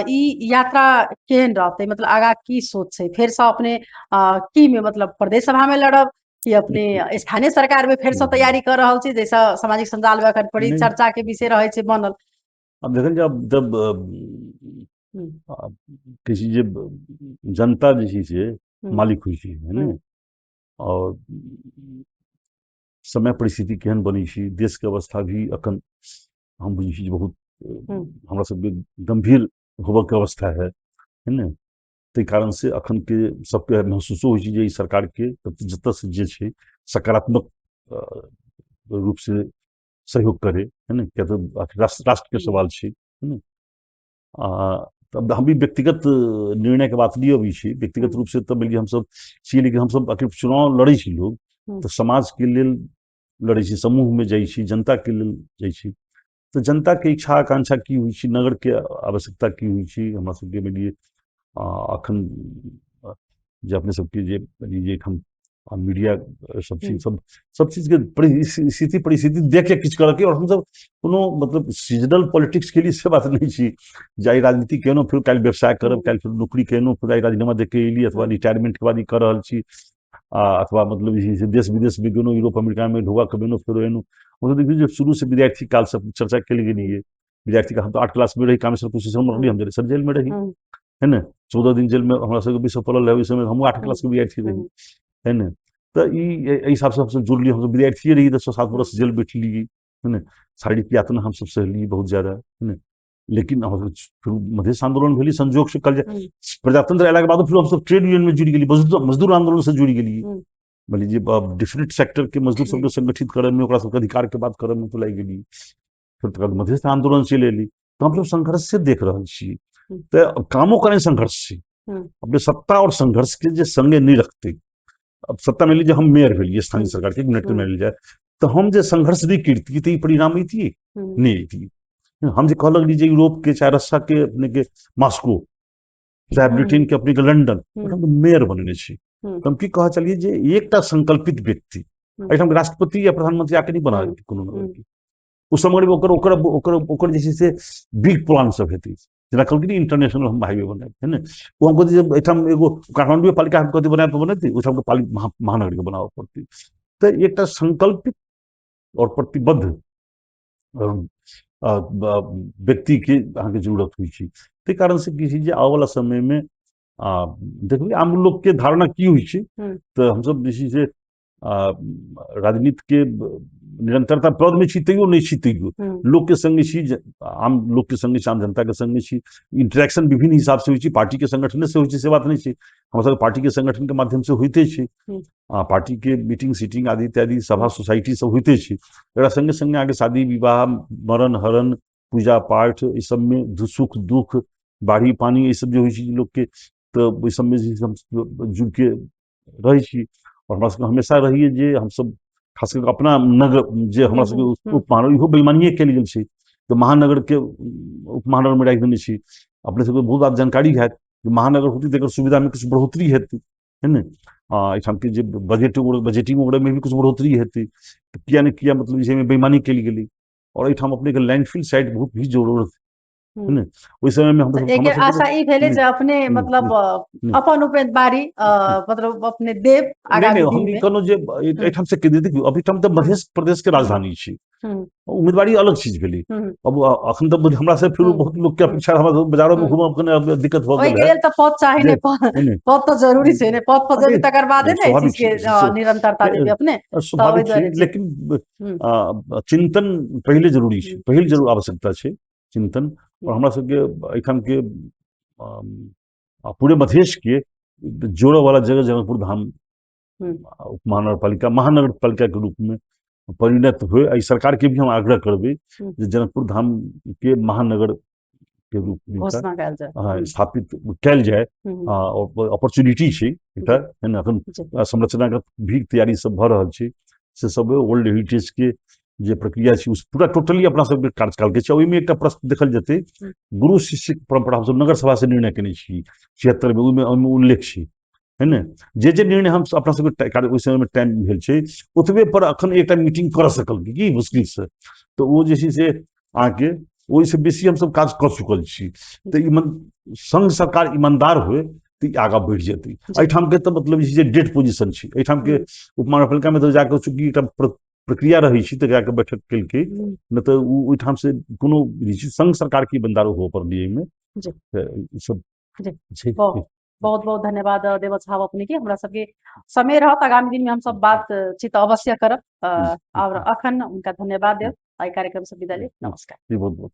ई यात्रा केहन रहतै, मतलब आगा की सोच छै? फेर से अपने की में मतलब प्रदेश सभा में लड़ब कि अपने स्थानीय सरकार में फेर से तैयारी कर रहल छी, जैसा सामाजिक संजाल में अखन बड़ी चर्चा के विषय रहे छै बनल? अब देखल जाए जब किसी जे जनता जे छै से मालिक होइ छै, है ने। और समय परिस्थिति केहन बनै छै, देश के अवस्था भी अखन हम बुझै छी बहुत हमरा सबके गंभीर होबऽ के अवस्था है, है ने। ताहि कारण से अखन के सबके महसूसो होइ छै जे ई सरकार के जतऽ से जे छै सकारात्मक रूप से सहयोग करे, है ने, किया तऽ राष्ट्र के सवाल छै, है ने। आ तब हम भी व्यक्तिगत निर्णय के बात नहीं अबै छै, व्यक्तिगत रूप से तऽ मानि लिअ हमसब छियै, लेकिन हमसब आखिर चुनाव लड़ै छी लोग तऽ समाज के लेल लड़ै छी, समूह में जाइ छी, जनता के लेल जाइ छी। तऽ जनता के इच्छा आकांक्षा की होइ छै, नगर के आवश्यकता की होइ छै, हमरा सबके मानि लिअ अखन जे अपने सबके जे जे एखन मीडिया सब चीज सब सब चीज के स्थिति परिस्थिति देख के किछु करऽ के, और हमसब कोनो मतलब सीजनल पॉलिटिक्स के लिए से बात नहीं छी जे आइ राजनीति केलहुँ फेर काल्हि व्यवसाय करब, काल्हि फेर नौकरी केलहुँ, फेर आइ राजीनामा दे के एली अथवा रिटायरमेंट के बाद ई कऽ रहल छी, आ अथवा मतलब जे छै से देश विदेश भी गेलहुँ, यूरोप अमेरिका में ढोआ कमेलहुँ फेर एलहुँ। मतलब देखियौ जे शुरू से विद्यार्थी काल से चर्चा कयल गेलियै, विद्यार्थी का हम तो 8 क्लास में रही, कामेश्वर कुशेश्वर में रहली, हम सर जेल में रही, है ने। 14 दिन जेल में हमरा सबके विषय पड़ल रहे, ओहि समय हमहूँ 8 क्लास के विद्यार्थी रही, है ने। तऽ ई एहि हिसाबसँ हमसब जुड़लियै, हमसब विद्यार्थिए रही तऽ 6-7 बरस जेल बैठलियै, है ने। शारीरिक यातना हमसब सहलियै बहुत ज्यादा, है ने। लेकिन हम फिर मधेश आंदोलन भेली, संजोग से कल प्रजातंत्र अयलाके बाद फिर हमसब ट्रेड यूनियन में जुड़ि गेलियै, मजदूर आंदोलन से जुड़ि गेलियै। मान लीजिए डिफरेंट सेक्टर के मजदूर सबके संगठित करय में, ओकरा सबके अधिकार के बात करय में तो लागि गेलियै। फिर तकर बाद मधेश आंदोलन चलि एली, तऽ हमसब संघर्ष से देख रहल छी, तऽ कामो करै संघर्ष छै। अपने सत्ता और संघर्ष के जे संगे नहीं रखते, अब सत्ता मानि लीजिए हम मेयर भेलियै स्थानीय सरकार के, एक मिनट के मानि जाए, तऽ हम जे संघर्ष नहीं करती तऽ ई परिणाम अयतियै नहीं अयतियै। हम जे कहऽ लगली जे यूरोप के चाहे रशिया के अपने के मास्को, चाहे ब्रिटेन के अपने के लंडन, ओहिठाम मेयर बनेने छी। तऽ हम की कहऽ चलियै जे एकटा संकल्पित व्यक्ति एहिठाम राष्ट्रपति या प्रधानमंत्री आके नहीं बना देतै कोनो नगर के, ओ समग्र ओकर ओकर ओकर ओकर जे छै से बिग प्लान सब हेतै, जेना कहलखिन इंटरनेशनल हम हाईवे बनायब, है ने। ओ हम कहतै जे एहिठाम एगो काठमांडू पालिका हम कहतै बनायब तऽ बनेतै, ओहिठाम के पालि महानगर के बनाबऽ पड़तै। तऽ एकटा संकल्पित और प्रतिबद्ध व्यक्ति के अहाँके जरूरत होइ छै। ताहि कारण से की छै जे आबऽवला समय में देखबै आम लोक के धारणा की होइ छै, तऽ हमसब जे छै से राजनीति के निरंतरता पद में छी तैयो नहीं छी, तैयो लोक के संगे छी, आम लोक के संगे छी, आम जनता के संगे छी। इंटरेक्शन विभिन्न हिसाब से होइ छै, पार्टी के संगठन से होइ छै, से बात नहीं छै, हमरा सबके पार्टी के संगठन के माध्यम से होइते छै, पार्टी के मीटिंग सीटिंग आदि इत्यादि सभा सोसाइटी सब होइते छै। एकरा संगे संगे अहाँके शादी विवाह, मरण हरण, पूजा पाठ, ई सब में सुख दुख, बाढ़ी पानी, ई सब जे होइ छै लोक के, तऽ ओहि सबमे जे छै हम जुड़ के रहै छी। आओर हमरा सबके हमेशा रहिए जे हमसब खास कऽ अपना नगर जे हमरा सबके उपमहानगर, इहो बेईमानिए कयल गेल छै तऽ महानगरके उपमहानगरमे राखि देने छी। अपने सबके बहुत बात जानकारी हैत जे महानगर होतै तऽ एकर सुविधामे किछु बढ़ोतरी हेतै, है ने। एहिठामके जे बजट बजटिंग वगैरहमे भी किछु बढ़ोतरी हेतै, तऽ किया ने किया मतलब जे छै एहिमे बेईमानी कयल गेलै। आओर एहिठाम अपनेके लैंडफिल साइट बहुत भी जरूरत है ने। ओहि समय में हम एक आशा ई भेलै जे अपने मतलब अपन उम्मीदवारी मतलब अपने देव आगामी दिन हम ई कहलहुँ जे एहिठाम से देखियौ अभी तऽ मध्य प्रदेश के राजधानी छी, उम्मीदवारी अलग चीज भेलै। अब अखन तऽ हमरा से फिर बहुत लोग के अपेक्षा हमरा सब बाजारो में घूमब कने दिक्कत भऽ गेल। ओहि लेल तऽ पद चाही ने, पद तऽ जरूरी छै ने, पद पर जेबी तकर बादे ने एहि चीज के निरंतरता देबी अपने, स्वाभाविक छै। लेकिन चिंतन पहिले जरूरी छै, पहिल जरूर आवश्यकता छै चिंतन। और हमरा सबके एहिठाम के पूरे मधेश के जोड़ऽ वाला जगह जनकपुर धाम उपमहानगरपालिका महानगरपालिका के रूप में परिणत हुए। एहि सरकार के भी हम आग्रह करबै जे जनकपुर धाम के महानगर के रूप में घोषणा कयल जाय। स्थापित कयल जाय। अपॉर्चुनिटी छै एकटा, है ने? अखन संरचनागत भी तैयारी सब भऽ रहल छै, से सब वर्ल्ड हेरिटेज के जे प्रक्रिया छै, ओ पूरा टोटली अपना सबके कार्यकाल के छै। ओहिमे एकटा प्रश्न देखल जेतै, गुरु शिष्य परंपरा हमसब नगर सभा से निर्णय केने छी 76 में, ओहिमे ओहिमे उल्लेख छै, है ने? जे जे निर्णय हम अपना सबके कार्य ओहि समय में टाइम भेल छै, ओतबे पर अखन एकटा मीटिंग कर सकल की मुश्किल से, तऽ ओ जे छै से अहाँके ओहिसँ बेसी हमसब काज कऽ चुकल छी। तऽ ईमान संघ सरकार ईमानदार हुए तऽ ई आगाँ बढ़ि जेतै। एहिठामके तऽ मतलब जे छै से डेड पोजिशन छै एहिठामके। उपमहानगरपालिकामे तऽ जाकऽ चूँकि एकटा प्रक्रिया रहै छै, तऽ जाकऽ बैठक केलकै, नहि तऽ ओ ओहिठाम से कोनो जे छै संघ सरकारके ईमानदार हुअ पड़लै एहिमे। तऽ ई सब छै। बहुत बहुत बहुत धन्यवाद देवत साहब अपने के। हमरा सबके समय रहत आगामी दिन में हम सब बातचीत अवश्य करब, और अखन उनका धन्यवाद देब। एहि कार्यक्रम से विदा लेब। नमस्कार जी, बहुत बहुत।